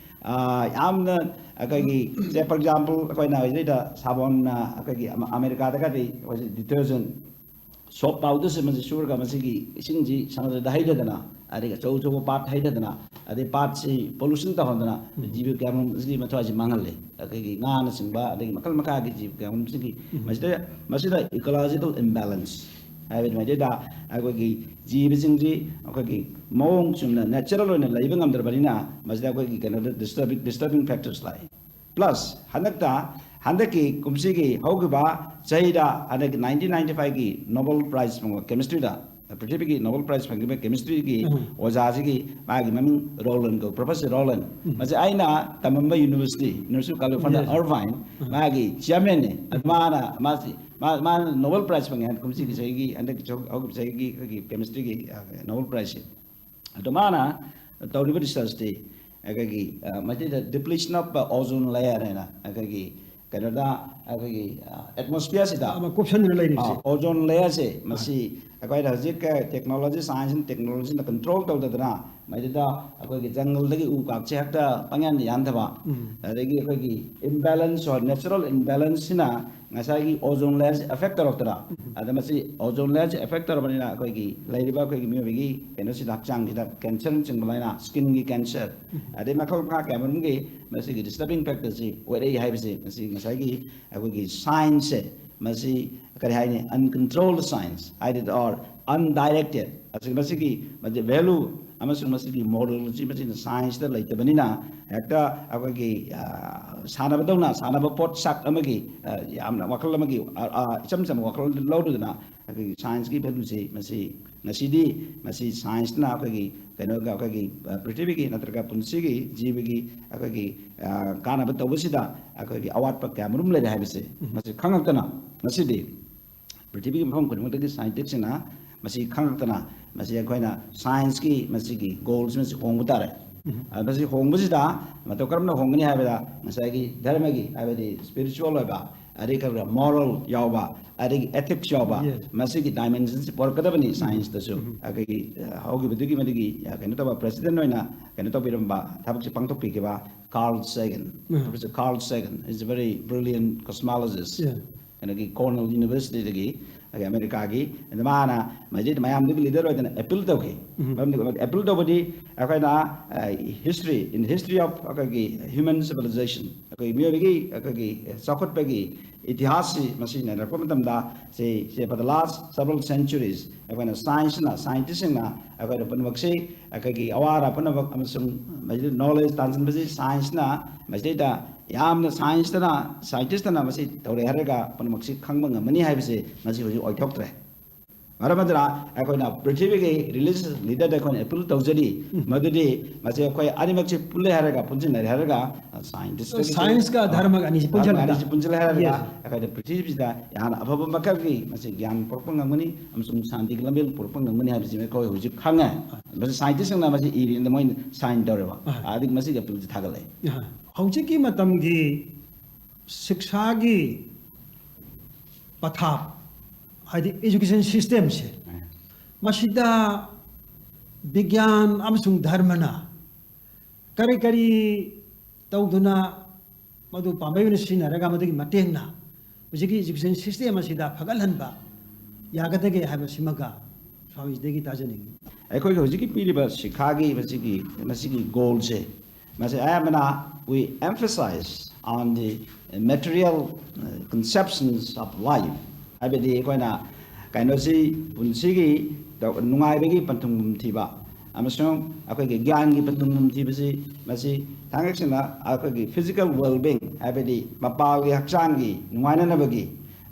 ꯑ, ꯌꯥꯝꯅ ꯑꯩꯈꯣꯏꯒꯤ say for example ꯑꯩꯈꯣꯏꯅ ꯍꯧꯖꯤꯛꯇ ꯁꯥꯕꯣꯟꯅ ꯑꯩꯈꯣꯏꯒꯤ ꯑꯃ-, ꯑꯃꯦꯔꯤꯀꯥꯗꯒꯗꯤ ꯍꯧꯖꯤꯛ detergent soap powderꯁꯦ ꯃꯁꯤ ꯁꯨꯔꯒ ꯃꯁꯤꯒꯤ ꯏꯁꯤꯡꯁꯤ ꯁꯃꯨꯗ꯭ꯔꯗ ꯍꯩꯊꯗꯅ ꯑꯗꯒꯤ ꯑꯆꯧ ꯑꯆꯧꯕ ꯄꯥꯠ ꯍꯩꯊꯗꯅ ꯑꯗꯩ ꯄꯥꯠꯁꯤ pollution ꯇꯧꯍꯟꯗꯅ ꯖꯤꯕ ꯀꯌꯥ ꯃꯔꯨꯝ ꯑꯁꯤꯒꯤ ꯃꯊ꯭ꯋꯥꯏꯁꯤ ꯃꯥꯡꯍꯜꯂꯦ꯫ ꯑꯩꯈꯣꯏꯒꯤ ꯉꯥꯅꯆꯤꯡꯕ ꯑꯗꯒꯤ ꯃꯈꯜ ꯃꯈꯥꯒꯤ ꯖꯤꯕ ꯀꯌꯥ ꯃꯔꯨꯝꯁꯤꯡꯒꯤ ꯃꯁꯤꯗ, ꯃꯁꯤꯗ ecological imbalance ꯍꯥꯏꯕꯗꯤ ꯃꯩꯇꯩꯗ ꯑꯩꯈꯣꯏꯒꯤ ꯖꯤꯕꯁꯤꯡꯁꯤ ꯑꯩꯈꯣꯏꯒꯤ ꯃꯑꯣꯡ ꯆꯨꯝꯅ natural ꯑꯣꯏꯅ ꯂꯩꯕ ꯉꯝꯗ꯭ꯔꯕꯅꯤꯅ ꯃꯁꯤꯗ ꯑꯩꯈꯣꯏꯒꯤ ꯀꯩꯅꯣꯗ disturbing, disturbing factors ꯂꯥꯛꯏ꯫ Plus ꯍꯟꯗꯛꯇ, ꯍꯟꯗꯛꯀꯤ ꯀꯨꯝꯁꯤꯒꯤ ꯍꯧꯈꯤꯕ ꯆꯍꯤꯗ ꯍꯟꯗꯛꯀꯤ nineteen ninety fiveꯀꯤ Nobel Prize ꯐꯪꯕ chemistryꯗ, ꯄ꯭ꯔꯤꯊꯤꯕꯤꯒꯤ Nobel Prize ꯐꯪꯈꯤꯕ chemistryꯒꯤ ꯎꯝ꯫ ꯑꯣꯖꯥꯁꯤꯒꯤ ꯃꯥꯒꯤ ꯃꯃꯤꯡ Rowland ꯀꯧ, Professor Rowland꯫ ꯃꯁꯤ ꯑꯩꯅ ꯇꯝꯃꯝꯕ university, University of California Yes. Irvine, ꯃꯥꯒꯤ chairmanꯅꯤ꯫ ꯑꯗꯨ ꯃꯥꯅ, ꯃꯥꯁꯤ ꯃꯥ ꯃꯥꯅ ꯅꯣꯕꯦꯜ ꯄ꯭ꯔꯥꯏꯖ ꯐꯪꯉꯦ ꯍꯥꯏꯅ ꯀꯨꯝꯁꯤꯒꯤ ꯆꯍꯤꯒꯤ, ꯍꯟꯗꯛꯀꯤ ꯆꯍꯤ, ꯍꯧꯈꯤꯕ ꯆꯍꯤꯒꯤ ꯑꯩꯈꯣꯏꯒꯤ ꯀꯦꯃꯤꯁꯇ꯭ꯔꯤꯒꯤ ꯅꯣꯕꯦꯜ ꯄ꯭ꯔꯥꯏꯖꯁꯦ꯫ ꯑꯗꯣ ꯃꯥꯅ ꯇꯧꯔꯤꯕ ꯔꯤꯁꯔꯁꯇꯤ ꯑꯩꯈꯣꯏꯒꯤ, ꯑ, ꯃꯩꯇꯩꯗ depletion of ozone layer ꯍꯥꯏꯅ ꯑꯩꯈꯣꯏꯒꯤ ꯀꯩꯅꯣꯗ, ꯑꯩꯈꯣꯏꯒꯤ ꯑꯦꯠꯃꯣꯁꯐꯤꯌꯔꯁꯤꯗ ꯑꯃ ꯀꯨꯞꯁꯟꯗꯨꯅ ꯂꯩꯔꯤꯕꯁꯦ꯫ ꯑꯣꯖꯣꯟ ꯂꯦꯌꯔꯁꯦ ꯃꯁꯤ ꯑꯩꯈꯣꯏꯅ ꯍꯧꯖꯤꯛ ꯇꯦꯛꯅꯣꯂꯣꯖꯤ, ꯁꯥꯏꯟꯁ ꯑꯦꯟ ꯇꯦꯛꯅꯣꯂꯣꯖꯤꯅ ꯀꯟꯇ꯭ꯔꯣꯜ ꯇꯧꯗꯗꯅ ꯃꯩꯗꯨꯗ ꯑꯩꯈꯣꯏꯒꯤ ꯖꯪꯒꯜꯗꯒꯤ ꯎ ꯀꯥꯛꯁꯦ ꯍꯦꯛꯇ ꯄꯪꯌꯥꯟꯗ ꯌꯥꯟꯊꯕ, ꯑꯗꯒꯤ ꯑꯩꯈꯣꯏꯒꯤ ꯏꯝꯕꯦꯂꯦꯟꯁ ꯑꯣꯏ ꯅꯦꯆꯔꯦꯜ ꯏꯝꯕꯦꯂꯦꯟꯁꯁꯤꯅ ꯉꯁꯥꯏꯒꯤ ꯑꯣꯖꯣꯟ ꯂꯦꯌꯔꯁꯦ ꯑꯦꯐꯦꯛ ꯇꯧꯔꯛꯇꯅ, ꯑꯗ ꯃꯁꯤ ꯑꯣꯖꯣꯟ ꯂꯦꯌꯔꯁꯦ ꯑꯦꯐꯦꯛ ꯇꯧꯔꯕꯅꯤꯅ ꯑꯩꯈꯣꯏꯒꯤ ꯂꯩꯔꯤꯕ ꯑꯩꯈꯣꯏꯒꯤ ꯃꯤꯑꯣꯏꯕꯒꯤ ꯀꯩꯅꯣꯁꯤꯗ, ꯍꯛꯆꯥꯡꯁꯤꯗ ꯀꯦꯟꯁꯔꯅꯆꯤꯡꯕ ꯂꯥꯏꯅꯥ, ꯁ꯭ꯀꯤꯟꯒꯤ ꯀꯦꯟꯁꯔ, ꯑꯗꯩ ꯃꯈꯜ ꯃꯈꯥ ꯀꯌꯥ ꯃꯔꯨꯝꯒꯤ ꯃꯁꯤꯒꯤ ꯗꯤꯁꯇꯔꯕꯤꯡ ꯐꯦꯛꯇꯔꯁꯤ ꯑꯣꯏꯔꯛꯏ ꯍꯥꯏꯕꯁꯤ ꯃꯁꯤ ꯉꯁꯥꯏꯒꯤ ꯑꯩꯈꯣꯏꯒꯤ ꯁꯥꯏꯟꯁꯁꯦ ꯃꯁꯤ ꯀꯔꯤ ꯍꯥꯏꯅꯤ, uncontrolled science ꯍꯥꯏꯗꯤ or undirected, ꯑꯁꯤ ꯃꯁꯤꯒꯤ ꯃꯁꯤ ꯚꯦꯂꯨ ꯑꯃꯁꯨꯡ ꯃꯁꯤꯒꯤ ꯃꯣꯔꯦꯂꯣꯖꯤ ꯃꯁꯤꯅ ꯁꯥꯏꯟꯁꯇ ꯂꯩꯇꯕꯅꯤꯅ ꯍꯦꯛꯇ ꯑꯩꯈꯣꯏꯒꯤ, ꯑ, ꯁꯥꯟꯅꯕꯗꯧꯅ ꯁꯥꯟꯅꯕ ꯄꯣꯠꯁꯛ ꯑꯃꯒꯤ, ꯑ, ꯌꯥꯝꯅ ꯋꯥꯈꯜ ꯑꯃꯒꯤ, ꯑ, ꯑ, ꯏꯆꯝ ꯆꯝꯕ ꯋꯥꯈꯜ ꯂꯧꯔꯨꯗꯅ ꯑꯩꯈꯣꯏꯒꯤ ꯁꯥꯏꯟꯁꯀꯤ ꯚꯦꯂꯨꯁꯤ ꯃꯁꯤ ꯉꯁꯤꯗꯤ ꯃꯁꯤ ꯁꯥꯏꯟꯁꯅ ꯑꯩꯈꯣꯏꯒꯤ ꯀꯩꯅꯣꯒ ꯑꯩꯈꯣꯏꯒꯤ, ꯑ, ꯄ꯭ꯔꯤꯊꯤꯕꯤꯒꯤ ꯅꯠꯇ꯭ꯔꯒ ꯄꯨꯟꯁꯤꯒꯤ ꯖꯤꯕꯒꯤ ꯑꯩꯈꯣꯏꯒꯤ, ꯑ, ꯀꯥꯟꯅꯕ ꯇꯧꯕꯁꯤꯗ ꯑꯩꯈꯣꯏꯒꯤ ꯑꯋꯥꯠꯄ ꯀꯌꯥ ꯃꯔꯨꯝ ꯂꯩꯔꯦ ꯍꯥꯏꯕꯁꯦ ꯃꯁꯤ ꯈꯪꯉꯛꯇꯅ ꯉꯁꯤꯗꯤ ꯄ꯭ꯔꯤꯊꯤꯕꯤꯒꯤ ꯃꯐꯝ ꯈꯨꯗꯤꯡꯃꯛꯇꯒꯤ ꯁꯥꯏꯟꯇꯤꯁꯁꯤꯡꯅ ꯃꯁꯤ ꯈꯪꯉꯛꯇꯅ ꯃꯁꯤ ꯑꯩꯈꯣꯏꯅ ꯁꯥꯏꯟꯁꯀꯤ ꯃꯁꯤꯒꯤ ꯒꯣꯜꯁꯤ ꯃꯁꯤ ꯍꯣꯡꯕ ꯇꯥꯔꯦ꯫ ꯑ, ꯃꯁꯤ ꯍꯣꯡꯕꯁꯤꯗ ꯃꯇꯧ ꯀꯔꯝꯅ ꯍꯣꯡꯒꯅꯤ ꯍꯥꯏꯕꯗ ꯉꯁꯥꯏꯒꯤ ꯙꯔꯃꯒꯤ ꯍꯥꯏꯕꯗꯤ ꯁ꯭ꯄꯤꯔꯤꯆꯨꯋꯦꯜ ꯑꯣꯏꯕ, ꯑꯗꯩ ꯈꯔ ꯈꯔ ꯃꯣꯔꯦꯜ ꯌꯥꯎꯕ, ꯑꯗꯒꯤ ꯑꯦꯊꯤꯛꯁ ꯌꯥꯎꯕ, Yes. ꯃꯁꯤꯒꯤ ꯗꯥꯏꯃꯦꯟꯁꯟꯁꯤ ꯄꯨꯔꯛꯀꯗꯕꯅꯤ ꯁꯥꯏꯟꯁꯇꯁꯨ꯫ ꯑꯩꯈꯣꯏꯒꯤ, ꯑ, ꯍꯧꯈꯤꯕꯗꯨꯒꯤ ꯃꯗꯨꯒꯤ, ꯑ, ꯀꯩꯅꯣ ꯇꯧꯕ ꯄ꯭ꯔꯦꯁꯤꯗꯦꯟ ꯑꯣꯏꯅ ꯀꯩꯅꯣ ꯇꯧꯕꯤꯔꯝꯕ, ꯊꯕꯛꯁꯦ ꯄꯥꯡꯊꯣꯛꯄꯤꯈꯤꯕ Carl ꯁꯦꯒꯟ꯫ Um. Professor Carl Sagan is a very brilliant cosmologist. Yeah. ꯀꯩꯅꯣꯒꯤ ꯀꯣꯔꯅꯦꯜ ꯌꯨꯅꯤꯚꯔꯁꯤꯇꯤꯗꯒꯤ, ꯑꯗꯒꯤ ꯑꯃꯦꯔꯤꯀꯥꯒꯤ, ꯑꯗ ꯃꯥꯅ ꯃꯁꯤꯗ ꯃꯌꯥꯝꯗꯨꯒꯤ ꯂꯤꯗꯔ ꯑꯣꯏꯗꯅ ꯑꯦꯄꯤꯜ ꯇꯧꯈꯤ꯫ ꯃꯔꯝꯗꯤ ꯑꯦꯄꯤꯜ ꯇꯧꯕꯗꯤ ꯑꯩꯈꯣꯏꯅ, ꯑ, history, in history of ꯑꯩꯈꯣꯏꯒꯤ human civilization, ꯑꯩꯈꯣꯏ ꯃꯤꯑꯣꯏꯕꯒꯤ ꯑꯩꯈꯣꯏꯒꯤ ꯆꯥꯎꯈꯠꯄꯒꯤ ꯏꯇꯤꯍꯥꯁꯁꯤ ꯃꯁꯤ ꯅꯩꯅꯔꯛꯄ ꯃꯇꯝꯗ ꯁꯤ, ꯁꯤ for the last several centuries ꯑꯩꯈꯣꯏꯅ ꯁꯥꯏꯟꯁꯅ, ꯁꯥꯏꯟꯇꯤꯁꯁꯤꯡꯅ ꯑꯩꯈꯣꯏꯅ ꯄꯨꯝꯅꯃꯛꯁꯤ ꯑꯩꯈꯣꯏꯒꯤ ꯑꯋꯥ ꯑꯔꯥ ꯄꯨꯝꯅꯃꯛ ꯑꯃꯁꯨꯡ ꯃꯁꯤꯗ ꯅꯣꯂꯦꯖ ꯇꯥꯟꯁꯤꯟꯕꯁꯤ ꯁꯥꯏꯟꯁꯅ ꯃꯁꯤꯗꯩꯗ ꯌꯥꯝꯅ ꯁꯥꯏꯟꯁꯇꯅ, ꯁꯥꯏꯟꯇꯤꯁꯇꯅ ꯃꯁꯤ ꯇꯧꯔꯦ ꯍꯥꯏꯔꯒ ꯄꯨꯝꯅꯃꯛꯁꯤ ꯈꯪꯕ ꯉꯝꯃꯅꯤ ꯍꯥꯏꯕꯁꯤ ꯃꯁꯤ ꯍꯧꯖꯤꯛ ꯑꯣꯏꯊꯣꯛꯇ꯭ꯔꯦ꯫ ꯃꯔꯝ ꯑꯗꯨꯅ ꯑꯩꯈꯣꯏꯅ ꯄ꯭ꯔꯤꯊꯤꯕꯤꯒꯤ ꯔꯤꯂꯤꯖꯤꯌꯁ ꯂꯤꯗꯔꯗ ꯑꯩꯈꯣꯏꯅ ꯑꯦꯄꯤꯜ ꯇꯧꯖꯔꯤ, ꯎꯝ꯫ ꯃꯗꯨꯗꯤ ꯃꯁꯤ ꯑꯩꯈꯣꯏ ꯑꯅꯤꯃꯛꯁꯦ ꯄꯨꯜꯂꯦ ꯍꯥꯏꯔꯒ, ꯄꯨꯟꯁꯤꯟꯅꯔꯦ ꯍꯥꯏꯔꯒ, ꯁꯥꯏꯟꯇꯤꯁꯇꯒꯤ ꯁꯥꯏꯟꯁꯀ ꯁꯨ-, ꯙꯔꯃꯒ ꯑꯅꯤꯁꯤ ꯄꯨꯟꯁꯤꯜꯂꯒ꯫ ꯑꯅꯤꯁꯤ ꯄꯨꯟꯁꯤꯜꯂꯦ ꯍꯥꯏꯔꯒ, yes, ꯑꯩꯈꯣꯏꯅ ꯄ꯭ꯔꯤꯊꯤꯕꯤꯁꯤꯗ ꯌꯥꯝꯅ ꯑꯐꯕ ꯃꯈꯜꯒꯤ ꯃꯁꯤ ꯒ꯭ꯌꯥꯟ ꯄꯨꯔꯛꯄ ꯉꯝꯒꯅꯤ ꯑꯃꯁꯨꯡ ꯁꯥꯟꯇꯤꯒꯤ ꯂꯝꯕꯦꯜ ꯄꯨꯔꯛꯄ ꯉꯝꯒꯅꯤ ꯍꯥꯏꯕꯁꯤ ꯑꯩꯈꯣꯏ ꯍꯧꯖꯤꯛ ꯈꯪꯉꯦ꯫ ꯃꯁꯤ ꯁꯥꯏꯟꯇꯤꯁꯁꯤꯡꯅ ꯃꯁꯤ ꯏꯔꯤꯉꯩꯗ ꯃꯣꯏꯅ ꯁꯥꯏꯟ ꯇꯧꯔꯦꯕ꯫ ꯑꯥ꯫ ꯑꯗꯒꯤ ꯃꯁꯤꯒꯤ ꯑꯦꯄꯤꯜꯁꯤ ꯊꯥꯒꯠꯂꯛꯑꯦ꯫ ꯑꯥ꯫ ꯍꯧꯖꯤꯛꯀꯤ ꯃꯇꯝꯒꯤ ꯁꯤꯛꯁꯥꯒꯤ ꯄꯊꯥꯞ, ꯍꯥꯏꯗꯤ education system ꯁꯦ, ꯑꯥ꯫ ꯃꯁꯤꯗ ꯕꯤꯒ꯭ꯌꯥꯟ ꯑꯃꯁꯨꯡ ꯙꯔꯃꯅ ꯀꯔꯤ ꯀꯔꯤ ꯇꯧꯗꯨꯅ, ꯃꯗꯨ ꯄꯥꯝꯕꯩ ꯑꯣꯏꯅ ꯁꯤꯖꯤꯟꯅꯔꯒ, ꯃꯗꯨꯒꯤ ꯃꯇꯦꯡꯅ ꯍꯧꯖꯤꯛꯀꯤ education system ꯑꯁꯤꯗ ꯐꯒꯠꯍꯟꯕ ꯌꯥꯒꯗꯒꯦ ꯍꯥꯏꯕꯁꯤꯃꯒ ꯁ꯭ꯋꯥꯃꯤꯖꯤꯗꯒꯤ ꯇꯥꯖꯅꯤꯡꯏ꯫ ꯑꯩꯈꯣꯏꯒꯤ ꯍꯧꯖꯤꯛꯀꯤ ꯄꯤꯔꯤꯕ ꯁꯤꯈꯥꯒꯤ ꯃꯁꯤꯒꯤ, ꯃꯁꯤꯒꯤ ꯒꯣꯜꯁꯦ, ꯃꯁꯤ ꯑꯌꯥꯝꯕꯅ we emphasize on the material, uh, conceptions of life, ꯍꯥꯏꯕꯗꯤ ꯑꯩꯈꯣꯏꯅ ꯀꯩꯅꯣꯁꯤ, ꯄꯨꯟꯁꯤꯒꯤ ꯅꯨꯡꯉꯥꯏꯕꯒꯤ ꯄꯟꯊꯨꯡꯐꯝ ꯊꯤꯕ ꯑꯃꯁꯨꯡ ꯑꯩꯈꯣꯏꯒꯤ ꯒ꯭ꯌꯥꯟꯒꯤ ꯄꯟꯊꯨꯡꯐꯝ ꯊꯤꯕꯁꯤ, ꯃꯁꯤ ꯊꯥꯡꯒꯠꯁꯤꯡꯅ ꯑꯩꯈꯣꯏꯒꯤ physical well-being, ꯍꯥꯏꯕꯗꯤ ꯃꯄꯥꯜꯒꯤ ꯍꯛꯆꯥꯡꯒꯤ ꯅꯨꯡꯉꯥꯏꯅꯅꯕꯒꯤ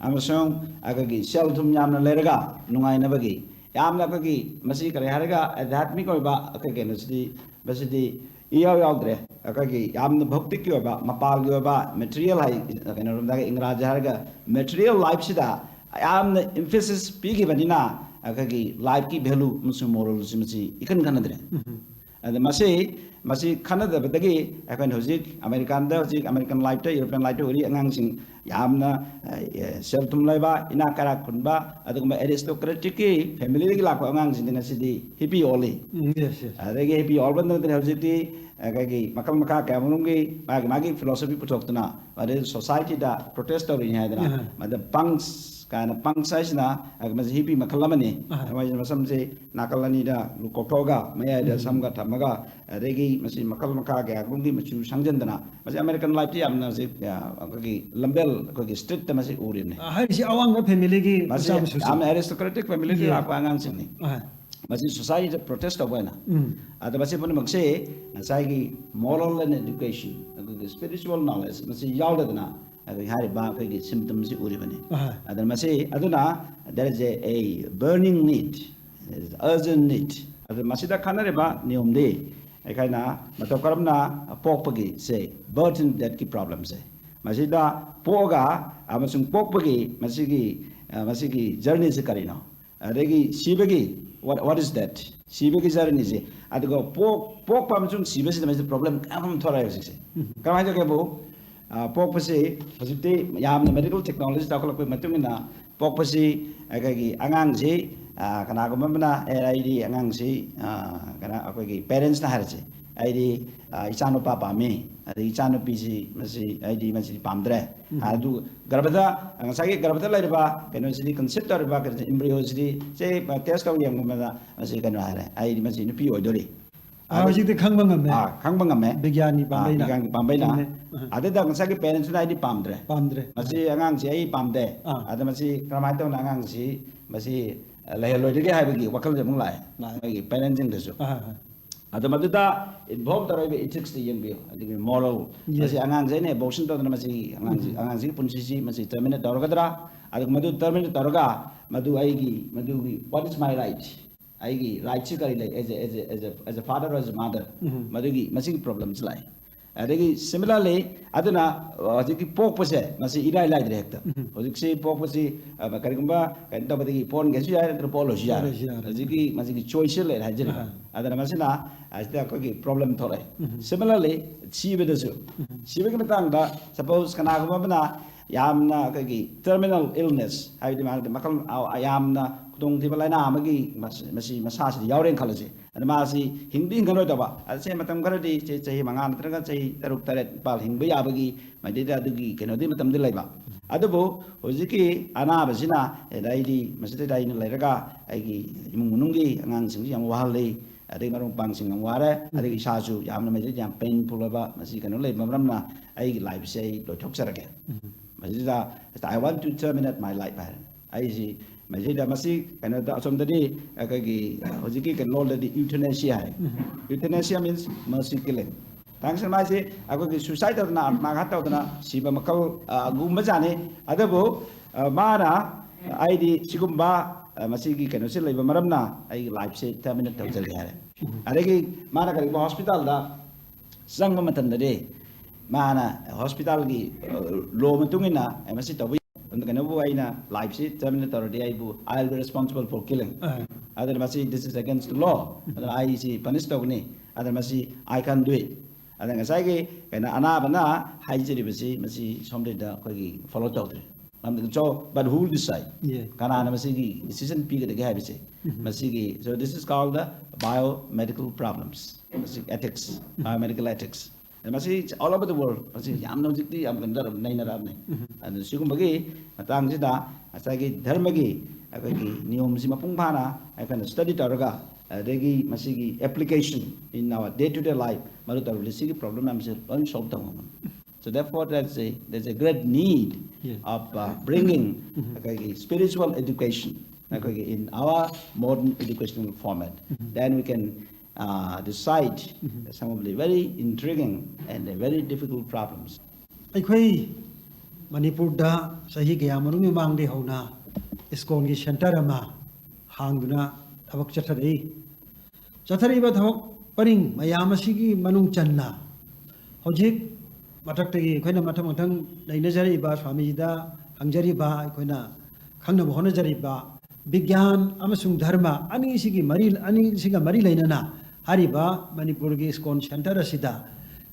ꯑꯃꯁꯨꯡ ꯑꯩꯈꯣꯏꯒꯤ ꯁꯦꯜ ꯊꯨꯝ ꯌꯥꯝꯅ ꯂꯩꯔꯒ ꯅꯨꯡꯉꯥꯏꯅꯕꯒꯤ, ꯌꯥꯝꯅ ꯑꯩꯈꯣꯏꯒꯤ ꯃꯁꯤ ꯀꯔꯤ ꯍꯥꯏꯔꯒ ꯑꯙ꯭ꯌꯥꯠꯃꯤꯛ ꯑꯣꯏꯕ ꯑꯩꯈꯣꯏ ꯀꯩꯅꯣꯁꯤꯗꯤ, ꯃꯁꯤꯗꯤ ꯏꯌꯥꯎ ꯌꯥꯎꯗ꯭ꯔꯦ꯫ ꯑꯩꯈꯣꯏꯒꯤ ꯌꯥꯝꯅ ꯚꯧꯇꯤꯛꯀꯤ ꯑꯣꯏꯕ, ꯃꯄꯥꯜꯒꯤ ꯑꯣꯏꯕ, ꯃꯦꯇꯔꯤꯌꯦꯜ ꯍꯥꯏ, ꯀꯩꯅꯣꯔꯣꯝꯗ ꯏꯪꯒ꯭ꯔꯥꯖꯤ ꯍꯥꯏꯔꯒ ꯃꯦꯇꯔꯤꯌꯦꯜ ꯂꯥꯏꯐꯁꯤꯗ ꯌꯥꯝꯅ emphasis ꯄꯤꯈꯤꯕꯅꯤꯅ ꯑꯩꯈꯣꯏꯒꯤ ꯂꯥꯏꯐꯀꯤ ꯚꯦꯂꯨ ꯑꯃꯁꯨꯡ ꯃꯣꯔꯦꯜꯁꯤ ꯃꯁꯤ ꯏꯈꯟ ꯈꯟꯅꯗ꯭ꯔꯦ꯫ ꯎꯝ꯫ ꯑꯗ ꯃꯁꯤ, ꯃꯁꯤ ꯈꯟꯅꯗꯕꯗꯒꯤ ꯑꯩꯈꯣꯏꯅ ꯍꯧꯖꯤꯛ ꯑꯃꯦꯔꯤꯀꯥꯟꯗ, ꯍꯧꯖꯤꯛ ꯑꯃꯦꯔꯤꯀꯟ ꯂꯥꯏꯐꯇ, ꯌꯨꯔꯣꯄꯤꯌꯟ ꯂꯥꯏꯐꯇ ꯎꯔꯤ ꯑꯉꯥꯡꯁꯤꯡ ꯌꯥꯝꯅ, ꯑ, ꯁꯦꯜ ꯊꯨꯝ ꯂꯩꯕ, ꯏꯅꯥꯛ ꯀꯩꯔꯥꯛ ꯈꯨꯟꯕ, ꯑꯗꯨꯒꯨꯝꯕ ꯑꯦꯔꯤꯁꯇꯣꯀ꯭ꯔꯦꯇꯤꯛꯀꯤ ꯐꯦꯃꯤꯂꯤꯗꯒꯤ ꯂꯥꯛꯄ ꯑꯉꯥꯡꯁꯤꯡꯗꯤ ꯉꯁꯤꯗꯤ ꯍꯤꯞꯄꯤ ꯑꯣꯜꯂꯤ꯫ ꯎꯝ, yes, yes. ꯑꯗꯒꯤ ꯍꯤꯞꯄꯤ ꯑꯣꯜꯕ ꯅꯠꯇꯅ ꯍꯧꯖꯤꯛꯇꯤ ꯑꯩꯈꯣꯏꯒꯤ ꯃꯈꯜ ꯃꯈꯥ ꯀꯌꯥ ꯃꯔꯨꯝꯒꯤ ꯃꯥꯒꯤ, ꯃꯥꯒꯤ ꯐꯤꯂꯣꯁꯣꯐꯤ ꯄꯨꯊꯣꯛꯇꯨꯅ, ꯑꯗꯩ ꯁꯣꯁꯥꯏꯇꯤꯗ ꯄ꯭ꯔꯣꯇꯦꯁ ꯇꯧꯔꯤꯅꯤ ꯍꯥꯏꯗꯅ, ꯎꯝ꯫ ꯃꯗ ꯄꯪꯁ ꯀꯥꯏꯅ, ꯄꯪꯁ ꯍꯥꯏꯁꯤꯅ, ꯑ, ꯃꯁꯤ ꯍꯤꯞꯄꯤ ꯃꯈꯜ ꯑꯃꯅꯤ꯫ ꯑꯍ꯫ ꯃꯣꯏꯁꯤ ꯃꯁꯝꯁꯤ ꯅꯥꯀꯜ ꯑꯅꯤꯗ ꯀꯣꯛꯊꯣꯛꯑꯒ, ꯃꯌꯥꯏꯗ ꯎꯝ꯫ ꯁꯝꯒ ꯊꯝꯃꯒ, ꯑꯗꯒꯤ ꯃꯁꯤ ꯃꯈꯜ ꯃꯈꯥ ꯀꯌꯥꯒꯨꯝꯒꯤ ꯃꯆꯨ ꯁꯪꯖꯟꯗꯅ, ꯃꯁꯤ ꯑꯃꯦꯔꯤꯀꯟ ꯂꯥꯏꯐꯇ ꯌꯥꯝꯅ ꯍꯧꯖꯤꯛ, ꯑ, ꯑꯩꯈꯣꯏꯒꯤ ꯂꯝꯕꯦꯜ, ꯑꯩꯈꯣꯏꯒꯤ ꯁ꯭ꯇ꯭ꯔꯤꯠꯇ ꯃꯁꯤ ꯎꯔꯤꯕꯅꯤ꯫ ꯑ, ꯍꯥꯏꯔꯤꯁꯤ ꯑꯋꯥꯡꯕ ꯐꯦꯃꯤꯂꯤꯒꯤ ꯃꯁꯤ ꯃꯆꯥ ꯃꯁꯨꯁꯤꯡ꯫ ꯌꯥꯝꯅ ꯑꯦꯔꯤꯁꯇꯣꯀ꯭ꯔꯦꯇꯤꯛ ꯐꯦꯃꯤꯂꯤꯗꯒꯤ ꯌꯦ꯫ ꯂꯥꯛꯄ ꯑꯉꯥꯡꯁꯤꯡꯅꯤ꯫ ꯑꯍ꯫ ꯃꯁꯤ ꯁꯣꯁꯥꯏꯇꯤꯗ ꯄ꯭ꯔꯣꯇꯦꯁ ꯇꯧꯕ ꯑꯣꯏꯅ꯫ ꯎꯝ꯫ ꯑꯗ ꯃꯁꯤ ꯄꯨꯝꯅꯃꯛꯁꯦ ꯉꯁꯥꯏꯒꯤ moral and education, ꯑꯩꯈꯣꯏꯒꯤ spiritual knowledge ꯃꯁꯤ ꯌꯥꯎꯗꯗꯅ, ꯑꯩꯈꯣꯏꯒꯤ ꯍꯥꯏꯔꯤꯕ ꯑꯩꯈꯣꯏꯒꯤ symptomꯁꯤ ꯎꯔꯤꯕꯅꯤ꯫ ꯑꯗꯨꯅ ꯃꯁꯤ, ꯑꯗꯨꯅ there is a, a burning need, urgent need. ꯑꯗꯨ ꯃꯁꯤꯗ ꯈꯟꯅꯔꯤꯕ ꯅꯤꯌꯣꯝꯗꯤ ꯑꯩꯈꯣꯏꯅ ꯃꯇꯧ ꯀꯔꯝꯅ ꯄꯣꯛꯄꯒꯤ ꯁꯦ, birth and deathꯀꯤ problemꯁꯦ, ꯃꯁꯤꯗ ꯄꯣꯛꯑꯒ ꯑꯃꯁꯨꯡ ꯄꯣꯛꯄꯒꯤ ꯃꯁꯤꯒꯤ, ꯑ, ꯃꯁꯤꯒꯤ journeyꯁꯦ ꯀꯔꯤꯅꯣ? ꯑꯗꯒꯤ ꯁꯤꯕꯒꯤ, what, what is that? ꯁꯤꯕꯒꯤ journeyꯁꯦ, ꯑꯗꯨꯒ ꯄꯣꯛ-, ꯄꯣꯛꯄ ꯑꯃꯁꯨꯡ ꯁꯤꯕꯁꯤꯗ ꯃꯁꯤꯗ problem ꯀꯌꯥ ꯑꯃ ꯊꯣꯛꯂꯛꯑꯦ ꯍꯧꯖꯤꯛꯁꯦ꯫ ꯀꯃꯥꯏꯅ ꯇꯧꯒꯦꯕꯨ, ꯑ, ꯄꯣꯛꯄꯁꯤ ꯍꯧꯖꯤꯛꯇꯤ ꯌꯥꯝꯅ medical technology ꯆꯥꯎꯈꯠꯂꯛꯄꯒꯤ ꯃꯇꯨꯡ ꯏꯟꯅ ꯄꯣꯛꯄꯁꯤ ꯑꯩꯈꯣꯏꯒꯤ ꯑꯉꯥꯡꯁꯤ, ꯑ, ꯀꯅꯥꯒꯨꯝꯕ ꯑꯃꯅ, "ꯑꯦ, ꯑꯩꯗꯤ ꯑꯉꯥꯡꯁꯤ, ꯑ, ꯀꯩꯅꯣ, ꯑꯩꯈꯣꯏꯒꯤ parentsꯅ ꯍꯥꯏꯔꯁꯦ, ꯑꯩꯗꯤ, ꯑ, ꯏꯆꯥꯅꯨꯄꯥ ꯄꯥꯝꯃꯤ, ꯑꯗꯩ ꯏꯆꯥꯅꯨꯄꯤꯁꯤ ꯃꯁꯤ ꯑꯩꯗꯤ ꯃꯁꯤꯗꯤ ꯄꯥꯝꯗ꯭ꯔꯦ"꯫ ꯑꯗꯨ ꯒꯔꯚꯗ, ꯉꯁꯥꯏꯒꯤ ꯒꯔꯚꯗ ꯂꯩꯔꯤꯕ ꯀꯩꯅꯣꯁꯤꯗꯤ, conceive ꯇꯧꯔꯤꯕ ꯀꯩꯅꯣꯁꯤ, embryoꯁꯤꯗꯤ ꯁꯦ test ꯇꯧ ꯌꯦꯡꯕꯗ ꯃꯁꯤ ꯀꯩꯅꯣ ꯍꯥꯏꯔꯦ, "ꯑꯩꯗꯤ ꯃꯁꯤ ꯅꯨꯄꯤ ꯑꯣꯏꯗꯣꯔꯤ"꯫ ꯑꯥ, ꯍꯧꯖꯤꯛꯇꯤ ꯈꯪꯕ ꯉꯝꯃꯦ꯫ ꯑꯥ, ꯈꯪꯕ ꯉꯝꯃꯦ꯫ ꯕꯤꯒ꯭ꯌꯥꯟꯒꯤ ꯑꯥ, ꯄꯥꯝꯕꯩꯅ꯫ ꯕꯤꯒ꯭ꯌꯥꯟꯒꯤ ꯄꯥꯝꯕꯩꯅ꯫ ꯆꯨꯝꯃꯦ꯫ ꯑꯥ꯫ ꯑꯗꯨꯗ ꯉꯁꯥꯏꯒꯤ parentsꯅ "ꯑꯩꯗꯤ ꯄꯥꯝꯗ꯭ꯔꯦ꯫ ꯄꯥꯝꯗ꯭ꯔꯦ꯫ ꯃꯁꯤ ꯑꯉꯥꯡꯁꯤ ꯑꯩ ꯄꯥꯝꯗꯦ꯫ ꯑꯥ꯫ ꯑꯗ ꯃꯁꯤ ꯀꯔꯝꯍꯥꯏꯅ ꯇꯧꯅ ꯑꯉꯥꯡꯁꯤ ꯃꯁꯤ, ꯑ, ꯂꯩꯍꯜꯂꯣꯏꯗꯒꯦ" ꯍꯥꯏꯕꯒꯤ ꯋꯥꯈꯜꯁꯦ ꯑꯃꯨꯛ ꯂꯥꯛꯑꯦ꯫ ꯂꯥꯛꯑꯦ꯫ ꯃꯣꯏꯒꯤ parentsꯁꯤꯡꯗꯁꯨ꯫ ꯑꯥ, ꯑꯥ꯫ ꯑꯗꯣ ꯃꯗꯨꯗ involve ꯇꯧꯔꯛꯏꯕ ethicsꯇ ꯌꯦꯡꯕꯤꯌꯨ, ꯑꯗꯒꯤ moral, ꯃꯁꯤ ꯑꯉꯥꯡꯁꯦ ꯑꯩꯅ abortion ꯇꯧꯗꯅ ꯃꯁꯤ ꯑꯉꯥꯡꯁꯤ, ꯑꯉꯥꯡꯁꯤꯒꯤ ꯄꯨꯟꯁꯤꯁꯤ ꯃꯁꯤ terminate ꯇꯧꯔꯒꯗ꯭ꯔꯥ? ꯑꯗꯨꯒ ꯃꯗꯨ terminate ꯇꯧꯔꯒ ꯃꯗꯨ ꯑꯩꯒꯤ, ꯃꯗꯨꯒꯤ, what is my right? ꯑꯩꯒꯤ rightꯁꯤ ꯀꯔꯤ ꯂꯩ? As a, as a, as a, as a father or as a mother? ꯃꯗꯨꯒꯤ, ꯃꯁꯤꯒꯤ problemꯁꯤ ꯂꯥꯛꯏ꯫ ꯑꯗꯒꯤ similarly, ꯑꯗꯨꯅ, ꯑ, ꯍꯧꯖꯤꯛꯀꯤ ꯄꯣꯛꯄꯁꯦ, ꯃꯁꯤ ꯏꯔꯥꯏ ꯂꯥꯏꯗ꯭ꯔꯦ ꯍꯦꯛꯇ꯫ ꯍꯧꯖꯤꯛꯁꯤ ꯄꯣꯛꯄꯁꯤ, ꯑ, ꯀꯔꯤꯒꯨꯝꯕ ꯀꯩꯅꯣ ꯇꯧꯕꯗꯒꯤ ꯄꯣꯛꯍꯟꯒꯦꯁꯨ ꯌꯥꯏ, ꯅꯠꯇ꯭ꯔꯒ ꯄꯣꯛꯍꯜꯂꯣꯏꯁꯨ ꯌꯥꯔꯦ꯫ ꯄꯣꯛꯍꯜꯂꯣꯏꯁꯨ ꯌꯥꯔꯦ꯫ ꯍꯧꯖꯤꯛꯀꯤ, ꯃꯁꯤꯒꯤ choiceꯁꯤ ꯂꯩꯔꯦ ꯍꯥꯏꯖꯔꯤꯕ꯫ ꯑꯗꯨꯅ ꯃꯁꯤꯅ, ꯑ, ꯁꯤꯗ ꯑꯩꯈꯣꯏꯒꯤ problem ꯊꯣꯛꯂꯛꯑꯦ꯫ Similarly, ꯁꯤꯕꯗꯁꯨ, ꯁꯤꯕꯒꯤ ꯃꯇꯥꯡꯗ, suppose, ꯀꯅꯥꯒꯨꯝꯕ ꯑꯃꯅ ꯌꯥꯝꯅ ꯑꯩꯈꯣꯏꯒꯤ terminal illness, ꯍꯥꯏꯕꯗꯤ ꯃꯥꯒꯤ ꯃꯈꯜ, ꯑ, ꯌꯥꯝꯅ ꯈꯨꯗꯣꯡꯊꯤꯕ ꯂꯥꯏꯅꯥ ꯑꯃꯒꯤ ꯃꯁ-, ꯃꯁꯤ ꯃꯁꯥꯁꯤꯗ ꯌꯥꯎꯔꯦꯅ ꯈꯜꯂꯁꯤ꯫ ꯑꯗ ꯃꯥꯁꯤ ꯍꯤꯡꯗꯤ ꯍꯤꯡꯒꯔꯣꯏꯗꯕ꯫ ꯑꯗ ꯁꯦ ꯃꯇꯝ ꯈꯔꯗꯤ ꯆꯍꯤ, ꯆꯍꯤ ꯃꯉꯥ ꯅꯠꯇ꯭ꯔꯒ ꯆꯍꯤ ꯇꯔꯨꯛ, ꯇꯔꯦꯠ, ꯅꯤꯄꯥꯜ ꯍꯤꯡꯕ ꯌꯥꯕꯒꯤ ꯃꯥꯏꯀꯩꯗ ꯑꯗꯨꯒꯤ ꯀꯩꯅꯣꯗꯤ ꯃꯇꯝꯗꯤ ꯂꯩꯕ꯫ ꯑꯗꯨꯕꯨ ꯍꯧꯖꯤꯛꯀꯤ ꯑꯅꯥꯕꯁꯤꯅ, ꯑꯦ, ꯑꯩꯗꯤ ꯃꯁꯤꯗꯩꯗ ꯑꯩꯅ ꯂꯩꯔꯒ ꯑꯩꯒꯤ ꯏꯃꯨꯡ ꯃꯅꯨꯡꯒꯤ ꯑꯉꯥꯡꯁꯤꯡꯁꯤ ꯌꯥꯝ ꯋꯥꯍꯜꯂꯤ, ꯑꯗꯩ ꯃꯔꯨꯞ ꯃꯄꯥꯡꯁꯤꯡ ꯌꯥꯝ ꯋꯥꯔꯦ, ꯑꯗꯒꯤ ꯏꯁꯥꯁꯨ ꯌꯥꯝꯅ ꯃꯁꯤꯗ ꯌꯥꯝ painful ꯑꯣꯏꯕ, ꯃꯁꯤ ꯀꯩꯅꯣ ꯂꯩꯕ ꯃꯔꯝꯅ ꯑꯩꯒꯤ lifeꯁꯦ ꯑꯩ ꯂꯣꯏꯊꯣꯛꯆꯔꯒꯦ꯫ ꯃꯁꯤꯗ "I want to terminate my life" ꯍꯥꯏꯔꯦ꯫ ꯑꯩꯁꯤ ꯃꯁꯤꯗ ꯃꯁꯤ ꯀꯩꯅꯣꯗ, ꯑꯁꯣꯝꯗꯗꯤ ꯑꯩꯈꯣꯏꯒꯤ ꯍꯧꯖꯤꯛꯀꯤ ꯀꯩꯅꯣ ꯂꯣꯜꯗꯗꯤ euthanasia ꯍꯥꯏ꯫ Euthanasia means mercy killing꯫ ꯃꯇꯥꯡꯁꯤꯗ ꯃꯥꯁꯦ ꯑꯩꯈꯣꯏꯒꯤ suicide ꯇꯧꯗꯅ, ꯑꯥꯠꯃꯥꯘꯥꯠ ꯇꯧꯗꯅ ꯁꯤꯕ ꯃꯈꯜ, ꯑ, ꯒꯨꯝꯕꯖꯥꯠꯅꯤ꯫ ꯑꯗꯨꯕꯨ, ꯑ, ꯃꯥꯅ, "ꯑꯩꯗꯤ ꯁꯤꯒꯨꯝꯕ, ꯑ, ꯃꯁꯤꯒꯤ ꯀꯩꯅꯣꯁꯤ ꯂꯩꯕ ꯃꯔꯝꯅ ꯑꯩꯒꯤ life ꯁꯦ terminate ꯇꯧꯖꯔꯒꯦ" ꯍꯥꯏꯔꯦ꯫ ꯑꯗꯒꯤ ꯃꯥꯅ ꯀꯔꯤꯒꯨꯝꯕ hospital ꯗ ꯆꯪꯕ ꯃꯇꯝꯗꯗꯤ ꯃꯥꯅ hospital ꯒꯤ, ꯑ, law ꯃꯇꯨꯡ ꯏꯟꯅ, "ꯑꯦ, ꯃꯁꯤ ꯇꯧꯕ ꯌꯥꯏ꯫ ꯑꯗꯨ ꯀꯩꯅꯣꯕꯨ ꯑꯩꯅ life ꯁꯤ terminate ꯇꯧꯔꯗꯤ ꯑꯩꯕꯨ, I will be responsible for killing." ꯑ꯫ ꯑꯗꯨꯅ ꯃꯁꯤ, "This is against the law." ꯑꯗꯨꯅ ꯑꯩ ꯁꯤ punish ꯇꯧꯒꯅꯤ꯫ ꯑꯗꯨꯅ ꯃꯁꯤ, "I can't do it." ꯑꯗ ꯉꯁꯥꯏꯒꯤ ꯀꯩꯅꯣ ꯑꯅꯥꯕꯅ ꯍꯥꯏꯖꯔꯤꯕꯁꯤ ꯃꯁꯤ ꯁꯣꯝꯗꯩꯗ ꯑꯩꯈꯣꯏꯒꯤ follow ꯇꯧꯗ꯭ꯔꯦ꯫ ꯃꯔꯝꯗꯤ, so, but who will decide? Yeah. ꯀꯅꯥꯅ ꯃꯁꯤꯒꯤ decision ꯄꯤꯒꯗꯒꯦ ꯍꯥꯏꯕꯁꯦ? ꯎꯝ꯫ ꯃꯁꯤꯒꯤ, so this is called the biomedical problems. ꯃꯁꯤ ethics, biomedical ethics꯫ ꯃꯁꯤ all over the world, ꯃꯁꯤ ꯌꯥꯝꯅ ꯍꯧꯖꯤꯛꯇꯤ ꯌꯥꯝ ꯀꯩꯅꯣ ꯇꯧꯔꯕ, ꯅꯩꯅꯔꯛꯑꯕꯅꯤ꯫ ꯎꯝ꯫ ꯑꯗꯨ ꯁꯤꯒꯨꯝꯕꯒꯤ ꯃꯇꯥꯡꯁꯤꯗ ꯉꯁꯥꯏꯒꯤ ꯙꯔꯃꯒꯤ ꯑꯩꯈꯣꯏꯒꯤ ꯅꯤꯌꯣꯝꯁꯤ ꯃꯄꯨꯡ ꯐꯥꯅ ꯑꯩꯈꯣꯏꯅ study ꯇꯧꯔꯒ, ꯑꯗꯒꯤ ꯃꯁꯤꯒꯤ application in our day to day life, ꯃꯗꯨ ꯇꯧꯔꯕꯗꯤ ꯁꯤꯒꯤ problem ꯃꯌꯥꯝꯁꯦ ꯂꯣꯏ solve ꯇꯧꯕ ꯉꯝꯒꯅꯤ꯫ So therefore, there's a, there's a great need, yeah, of, uh, bringing, mm-hmm, ꯑꯩꯈꯣꯏꯒꯤ spiritual education, mm-hmm, ꯑꯩꯈꯣꯏꯒꯤ in our modern educational format. Mm-hmm. Then we can, uh, decide, mm-hmm, some of the very intriguing and very difficult problems. ꯑꯩꯈꯣꯏ ꯃꯅꯤꯄꯨꯔꯗ ꯆꯍꯤ ꯀꯌꯥ ꯃꯔꯨꯝꯒꯤ ꯃꯃꯥꯡꯗꯒꯤ ꯍꯧꯅ ꯏꯁꯀꯣꯟꯒꯤ centre ꯑꯃ ꯍꯥꯡꯗꯨꯅ ꯊꯕꯛ ꯆꯠꯊꯔꯛꯏ꯫ ꯆꯠꯊꯔꯛꯏꯕ ꯊꯕꯛ ꯄꯔꯤꯡ ꯃꯌꯥꯝ ꯑꯁꯤꯒꯤ ꯃꯅꯨꯡ ꯆꯟꯅ ꯍꯧꯖꯤꯛ ꯃꯊꯛꯇꯒꯤ ꯑꯩꯈꯣꯏꯅ ꯃꯊꯪ ꯃꯊꯪ ꯅꯩꯅꯖꯔꯛꯏꯕ, ꯁ꯭ꯋꯥꯃꯤꯖꯤꯗ ꯍꯪꯖꯔꯤꯕ, ꯑꯩꯈꯣꯏꯅ ꯈꯪꯅꯕ ꯍꯣꯠꯅꯖꯔꯤꯕ ꯕꯤꯒ꯭ꯌꯥꯟ ꯑꯃꯁꯨꯡ ꯙꯔꯃ ꯑꯅꯤꯁꯤꯒꯤ ꯃꯔꯤ, ꯑꯅꯤꯁꯤꯒ ꯃꯔꯤ ꯂꯩꯅꯅ ꯍꯥꯏꯔꯤꯕ ꯃꯅꯤꯄꯨꯔꯒꯤ ꯏꯁꯀꯣꯟ centre ꯑꯁꯤꯗ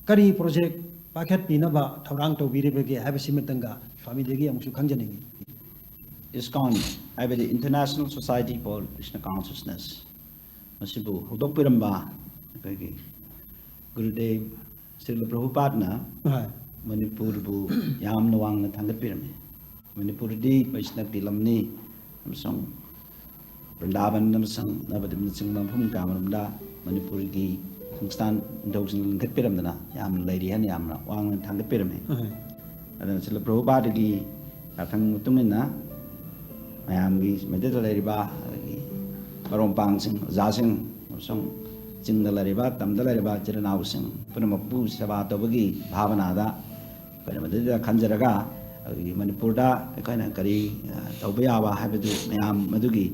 ꯀꯔꯤ project ꯄꯥꯏꯈꯠꯄꯤꯅꯕ ꯊꯧꯔꯥꯡ ꯇꯧꯕꯤꯔꯤꯕꯒꯦ ꯍꯥꯏꯕꯁꯤꯃꯇꯪꯒ ꯁ꯭ꯋꯥꯃꯤꯗꯒꯤ ꯑꯃꯨꯛꯁꯨ ꯈꯪꯖꯅꯤꯡꯏ꯫ ꯏꯁꯀꯣꯟ ꯍꯥꯏꯕꯗꯤ International Society for Krishna Consciousness, ꯃꯁꯤꯕꯨ ꯍꯧꯗꯣꯛꯄꯤꯔꯝꯕ ꯑꯩꯈꯣꯏꯒꯤ ꯒꯨꯔꯨꯗꯦꯕ ꯁ꯭ꯔꯤꯂ ꯄ꯭ꯔꯚꯨꯄꯥꯗꯅ, ꯍꯣꯏ, ꯃꯅꯤꯄꯨꯔꯕꯨ ꯌꯥꯝꯅ ꯋꯥꯡꯅ ꯊꯥꯡꯒꯠꯄꯤꯔꯝꯃꯤ꯫ ꯃꯅꯤꯄꯨꯔꯗꯤ ꯕꯩꯁꯅꯕꯀꯤ ꯂꯝꯅꯤ ꯑꯃꯁꯨꯡ ꯕ꯭ꯔꯤꯟꯗꯥꯕꯟ ꯑꯃꯁꯨꯡ ꯅꯕꯗꯤꯞꯅꯆꯤꯡꯕ ꯃꯐꯝ ꯀꯌꯥꯃꯔꯨꯝꯗ ꯃꯅꯤꯄꯨꯔꯒꯤ ꯁꯪꯁꯊꯥꯟ ꯅꯤꯡꯊꯧꯁꯤꯡꯅ ꯂꯤꯡꯈꯠꯄꯤꯔꯝꯗꯅ ꯌꯥꯝꯅ ꯂꯩꯔꯤ ꯍꯥꯏꯅ ꯌꯥꯝꯅ ꯋꯥꯡꯅ ꯊꯥꯡꯒꯠꯄꯤꯔꯝꯃꯤ꯫ ꯎꯝ꯫ ꯑꯗꯨꯅ ꯁ꯭ꯔꯤꯂ ꯄ꯭ꯔꯚꯨꯄꯥꯗꯒꯤ ꯌꯥꯊꯪ ꯃꯇꯨꯡ ꯏꯟꯅ ꯃꯌꯥꯝꯒꯤ ꯃꯩꯇꯩꯗ ꯂꯩꯔꯤꯕ ꯑꯗꯒꯤ ꯃꯔꯨꯞ ꯃꯄꯥꯡꯁꯤꯡ, ꯑꯣꯖꯥꯁꯤꯡ ꯑꯃꯁꯨꯡ ꯆꯤꯡꯗ ꯂꯩꯔꯤꯕ, ꯇꯝꯗ ꯂꯩꯔꯤꯕ ꯏꯆꯤꯜ ꯏꯅꯥꯎꯁꯤꯡ ꯄꯨꯝꯅꯃꯛꯄꯨ ꯁꯦꯕꯥ ꯇꯧꯕꯒꯤ ꯚꯥꯕꯅꯥꯗ ꯑꯩꯈꯣꯏꯅ ꯃꯗꯨꯗ ꯈꯟꯖꯔꯒ, ꯑꯩꯈꯣꯏꯒꯤ ꯃꯅꯤꯄꯨꯔꯗ ꯑꯩꯈꯣꯏꯅ ꯀꯔꯤ, ꯑ, ꯇꯧꯕ ꯌꯥꯕ ꯍꯥꯏꯕꯗꯨ ꯃꯌꯥꯝ ꯃꯗꯨꯒꯤ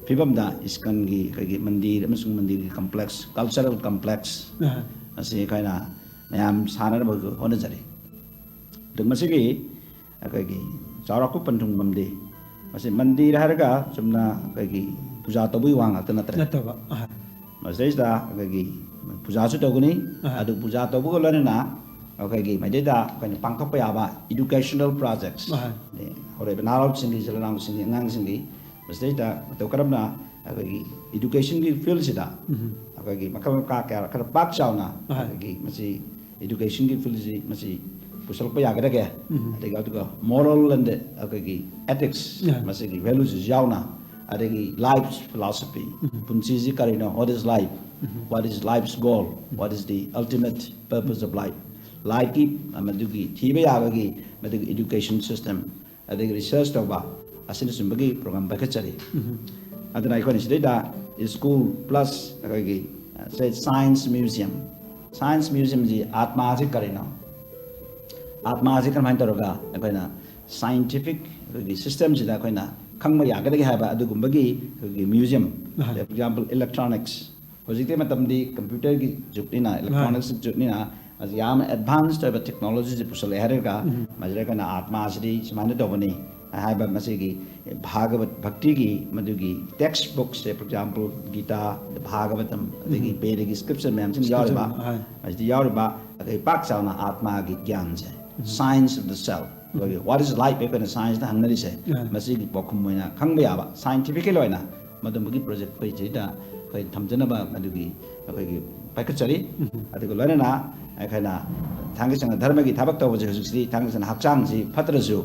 ꯐꯤꯕꯝꯗ ꯏꯁꯀꯟꯒꯤ ꯑꯩꯈꯣꯏꯒꯤ ꯃꯟꯗꯤꯔ ꯑꯃꯁꯨꯡ ꯃꯟꯗꯤꯔꯒꯤ complex, cultural complex ꯑꯍ꯫ ꯑꯁꯤ ꯑꯩꯈꯣꯏꯅ ꯃꯌꯥꯝ ꯁꯥꯟꯅꯅꯕ ꯍꯣꯠꯅꯖꯔꯤ꯫ ꯑꯗꯨ ꯃꯁꯤꯒꯤ ꯑꯩꯈꯣꯏꯒꯤ ꯆꯥꯎꯔꯥꯛꯄ ꯄꯟꯊꯨꯡꯐꯝꯗꯤ, ꯃꯁꯤ ꯃꯟꯗꯤꯔ ꯍꯥꯏꯔꯒ ꯆꯨꯝꯅ ꯑꯩꯈꯣꯏꯒꯤ ꯄꯨꯖꯥ ꯇꯧꯕꯒꯤ ꯋꯥ ꯉꯥꯛꯇ ꯅꯠꯇ꯭ꯔꯦ꯫ ꯅꯠꯇꯕ, ꯑꯍ꯫ ꯃꯁꯤꯗꯩꯁꯤꯗ ꯑꯩꯈꯣꯏꯒꯤ ꯄꯨꯖꯥꯁꯨ ꯇꯧꯒꯅꯤ꯫ ꯑꯍ꯫ ꯑꯗꯨ ꯄꯨꯖꯥ ꯇꯧꯕꯒ ꯂꯣꯏꯅꯅ ꯑꯩꯈꯣꯏꯒꯤ ꯃꯩꯇꯩꯗ ꯑꯩꯈꯣꯏꯅ ꯄꯥꯡꯊꯣꯛꯄ ꯌꯥꯕ educational projects, ꯑꯍ꯫ ꯍꯧꯔꯛꯏꯕ ꯅꯍꯥꯔꯣꯜꯁꯤꯡꯒꯤ, ꯏꯆꯤꯜ ꯏꯅꯥꯎꯁꯤꯡꯒꯤ, ꯑꯉꯥꯡꯁꯤꯡꯒꯤ, ꯃꯁꯤꯗꯩꯗ ꯃꯇꯧ ꯀꯔꯝꯅ ꯑꯩꯈꯣꯏꯒꯤ educationꯒꯤ fieldꯁꯤꯗ ꯎꯝ꯫ ꯑꯩꯈꯣꯏꯒꯤ ꯃꯈꯜ ꯃꯈꯥ ꯀꯌꯥ ꯈꯔ ꯄꯥꯛ ꯆꯥꯎꯅ ꯑꯍ꯫ ꯑꯩꯈꯣꯏꯒꯤ ꯃꯁꯤ educationꯒꯤ fieldꯁꯤ ꯃꯁꯤ ꯄꯨꯁꯜꯂꯛꯄ ꯌꯥꯒꯗꯒꯦ? ꯎꯝ꯫ ꯑꯗꯒꯤ ꯑꯗꯨꯒ moral and ꯑꯩꯈꯣꯏꯒꯤ ethics ꯑꯍ꯫ ꯃꯁꯤꯒꯤ valuesꯁꯤ ꯌꯥꯎꯅ, ꯑꯗꯒꯤ life philosophy, ꯎꯝ꯫ ꯄꯨꯟꯁꯤꯁꯤ ꯀꯔꯤꯅꯣ, what is life, um. What is life's goal, what is the ultimate purpose of life, lifeꯀꯤ ꯃꯗꯨꯒꯤ ꯊꯤꯕ ꯌꯥꯕꯒꯤ ꯃꯗꯨꯒꯤ education system, ꯑꯗꯒꯤ research ꯇꯧꯕ ꯑꯁꯤꯅꯆꯤꯡꯕꯒꯤ program ꯄꯥꯏꯈꯠꯆꯔꯤ꯫ ꯎꯝ꯫ ꯑꯗꯨꯅ ꯑꯩꯈꯣꯏꯅ ꯁꯤꯗꯩꯗ school plus ꯑꯩꯈꯣꯏꯒꯤ, ꯑ, say science museum, science museumꯁꯤ ꯑꯥꯠꯃꯥꯁꯤ ꯀꯔꯤꯅꯣ? ꯑꯥꯠꯃꯥꯁꯤ ꯀꯔꯝꯍꯥꯏꯅ ꯇꯧꯔꯒ ꯑꯩꯈꯣꯏꯅ scientific ꯑꯩꯈꯣꯏꯒꯤ systemꯁꯤꯗ ꯑꯩꯈꯣꯏꯅ ꯈꯪꯕ ꯌꯥꯒꯗꯒꯦ ꯍꯥꯏꯕ ꯑꯗꯨꯒꯨꯝꯕꯒꯤ ꯑꯩꯈꯣꯏꯒꯤ museum, ah. For example, electronics, ꯍꯧꯖꯤꯛꯇꯤ ꯃꯇꯝꯗꯤ computerꯒꯤ ꯖꯨꯒꯅꯤꯅ, ꯃꯥꯅꯤ꯫ Electronicsꯀꯤ ꯖꯨꯒꯅꯤꯅ, ꯃꯁꯤ ꯌꯥꯝꯅ advanced ꯑꯣꯏꯕ technologyꯁꯤ ꯄꯨꯁꯜꯂꯛꯑꯦ ꯍꯥꯏꯔꯒ, ꯎꯝ꯫ ꯃꯁꯤꯗ ꯑꯩꯈꯣꯏꯅ ꯑꯥꯠꯃꯥꯁꯤꯗꯤ ꯁꯨꯃꯥꯏꯅ ꯇꯧꯕꯅꯤ ꯍꯥꯏꯕ ꯃꯁꯤꯒꯤ ꯚꯥꯒꯕꯠ ꯚꯛꯇꯤꯒꯤ ꯃꯗꯨꯒꯤ text bookꯁꯦ, for example, ꯒꯤꯇꯥ, ꯚꯥꯒꯕꯇꯝ, ꯑꯗꯒꯤ ꯎꯝ꯫ Vedꯒꯤ scripture ꯃꯌꯥꯝꯁꯤꯅ ꯌꯥꯎꯔꯤꯕ, Scripture, ꯑꯥ꯫ ꯃꯁꯤꯗ ꯌꯥꯎꯔꯤꯕ ꯑꯩꯈꯣꯏ ꯄꯥꯛ ꯆꯥꯎꯅ ꯑꯥꯠꯃꯥꯒꯤ ꯒ꯭ꯌꯥꯟꯁꯦ, ꯎꯝ꯫ Science of the self, ꯑꯩꯈꯣꯏꯒꯤ what is life ꯑꯩꯈꯣꯏꯅ scienceꯇ ꯍꯪꯅꯔꯤꯁꯦ, ꯑꯥ꯫ ꯃꯁꯤꯒꯤ ꯄꯥꯎꯈꯨꯝ ꯑꯣꯏꯅ ꯈꯪꯕ ꯌꯥꯕ, scientifical ꯑꯣꯏꯅ ꯃꯗꯨꯝꯕꯒꯤ project ꯑꯩꯈꯣꯏ ꯁꯤꯗ ꯑꯩꯈꯣꯏ ꯊꯝꯖꯅꯕ ꯃꯗꯨꯒꯤ ꯑꯩꯈꯣꯏꯒꯤ ꯄꯥꯏꯈꯠꯆꯔꯤ꯫ ꯎꯝ꯫ ꯑꯗꯨꯒ ꯂꯣꯏꯅꯅ ꯑꯩꯈꯣꯏꯅ ꯊꯥꯡꯒꯩ ꯁꯦꯡꯅ ꯙꯔꯃꯒꯤ ꯊꯕꯛ ꯇꯧꯕꯁꯦ ꯍꯧꯖꯤꯛꯁꯤꯗꯤ ꯊꯥꯡꯒꯩ ꯁꯦꯡꯅ ꯍꯛꯆꯥꯡꯁꯤ ꯐꯠꯇ꯭ꯔꯁꯨ,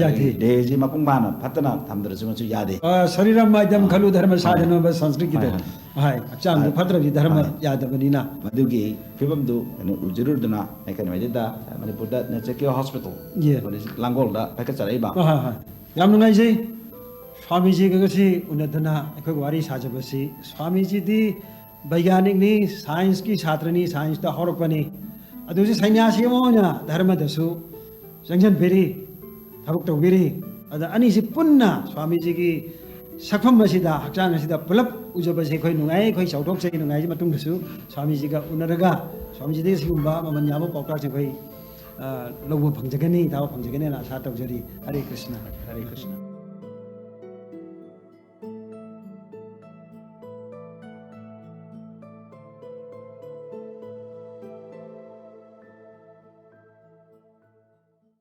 ꯌꯥꯗꯦ꯫ ꯑꯩꯈꯣꯏꯒꯤ ꯗꯦꯍꯁꯤ ꯃꯄꯨꯡ ꯐꯥꯅ ꯐꯠꯇꯅ ꯊꯝꯗ꯭ꯔꯁꯨ ꯃꯁꯤ ꯌꯥꯗꯦ꯫ ꯑ, ꯁꯔꯤꯔꯝ ꯃꯥꯏꯗꯝ ꯑꯥ꯫ ꯈꯜꯂꯨ ꯙꯔꯃ ꯍꯣꯏ꯫ ꯁꯥꯙꯅꯝ ꯁꯪꯁꯀ꯭ꯔꯤꯠꯀꯤꯗꯣ꯫ ꯍꯣꯏ, ꯍꯣꯏ꯫ ꯍꯣꯏ, ꯍꯛꯆꯥꯡꯗꯨ ꯍꯣꯏ꯫ ꯐꯠꯇ꯭ꯔꯕꯗꯤ ꯙꯔꯃ ꯍꯣꯏ꯫ ꯌꯥꯗꯕꯅꯤꯅ꯫ ꯃꯗꯨꯒꯤ ꯐꯤꯕꯝꯗꯨ ꯀꯩꯅꯣ ꯎꯖꯔꯨꯗꯨꯅ ꯑꯩꯈꯣꯏꯅ ꯃꯩꯇꯩꯗ ꯃꯅꯤꯄꯨꯔꯗ Nature Cure Hospital, ꯌꯦ꯫ ꯂꯥꯡꯒꯣꯜꯗ ꯄꯥꯏꯈꯠꯆꯔꯛꯏꯕ꯫ ꯍꯣꯏ, ꯍꯣꯏ, ꯍꯣꯏ꯫ ꯌꯥꯝ ꯅꯨꯡꯉꯥꯏꯖꯩ꯫ ꯁ꯭ꯋꯥꯃꯤꯖꯤꯒ ꯉꯁꯤ ꯎꯅꯗꯅ ꯑꯩꯈꯣꯏ ꯋꯥꯔꯤ ꯁꯥꯖꯕꯁꯤ꯫ ꯁ꯭ꯋꯥꯃꯤꯖꯤꯗꯤ ꯕꯩꯒ꯭ꯌꯥꯅꯤꯛꯅꯤ, ꯁꯥꯏꯟꯁꯀꯤ ꯁꯥꯇ꯭ꯔꯅꯤ, ꯁꯥꯏꯟꯁꯇ ꯍꯧꯔꯛꯄꯅꯤ꯫ ꯑꯗꯨꯁꯨ ꯁꯟꯌꯥꯁꯤ ꯑꯃ ꯑꯣꯏꯅ ꯙꯔꯃꯗꯁꯨ ꯆꯪꯁꯤꯟꯕꯤꯔꯤ, ꯊꯕꯛ ꯇꯧꯕꯤꯔꯤ꯫ ꯑꯗ ꯑꯅꯤꯁꯤ ꯄꯨꯟꯅ ꯁ꯭ꯋꯥꯃꯤꯖꯤꯒꯤ ꯁꯛꯐꯝ ꯑꯁꯤꯗ, ꯍꯛꯆꯥꯡ ꯑꯁꯤꯗ ꯄꯨꯂꯞ ꯎꯖꯕꯁꯦ ꯑꯩꯈꯣꯏ ꯅꯨꯡꯉꯥꯏ, ꯑꯩꯈꯣꯏ ꯆꯥꯎꯊꯣꯛꯆꯩ꯫ ꯅꯨꯡꯉꯥꯏꯁꯤ ꯃꯇꯨꯡꯗꯁꯨ ꯁ꯭ꯋꯥꯃꯤꯖꯤꯒ ꯎꯅꯔꯒ ꯁ꯭ꯋꯥꯃꯤꯖꯤꯗꯒꯤ ꯁꯤꯒꯨꯝꯕ ꯃꯃꯜ ꯌꯥꯝꯕ ꯄꯥꯎꯇꯥꯛꯁꯤꯡ ꯑꯩꯈꯣꯏ, ꯑ, ꯂꯧꯕ ꯐꯪꯖꯒꯅꯤ, ꯇꯥꯕ ꯐꯪꯖꯒꯅꯤꯅ ꯑꯁꯥ ꯇꯧꯖꯔꯤ꯫ ꯍꯔꯦ ꯀ꯭ꯔꯤꯁꯅ, ꯍꯔꯦ ꯀ꯭ꯔꯤꯁꯅ꯫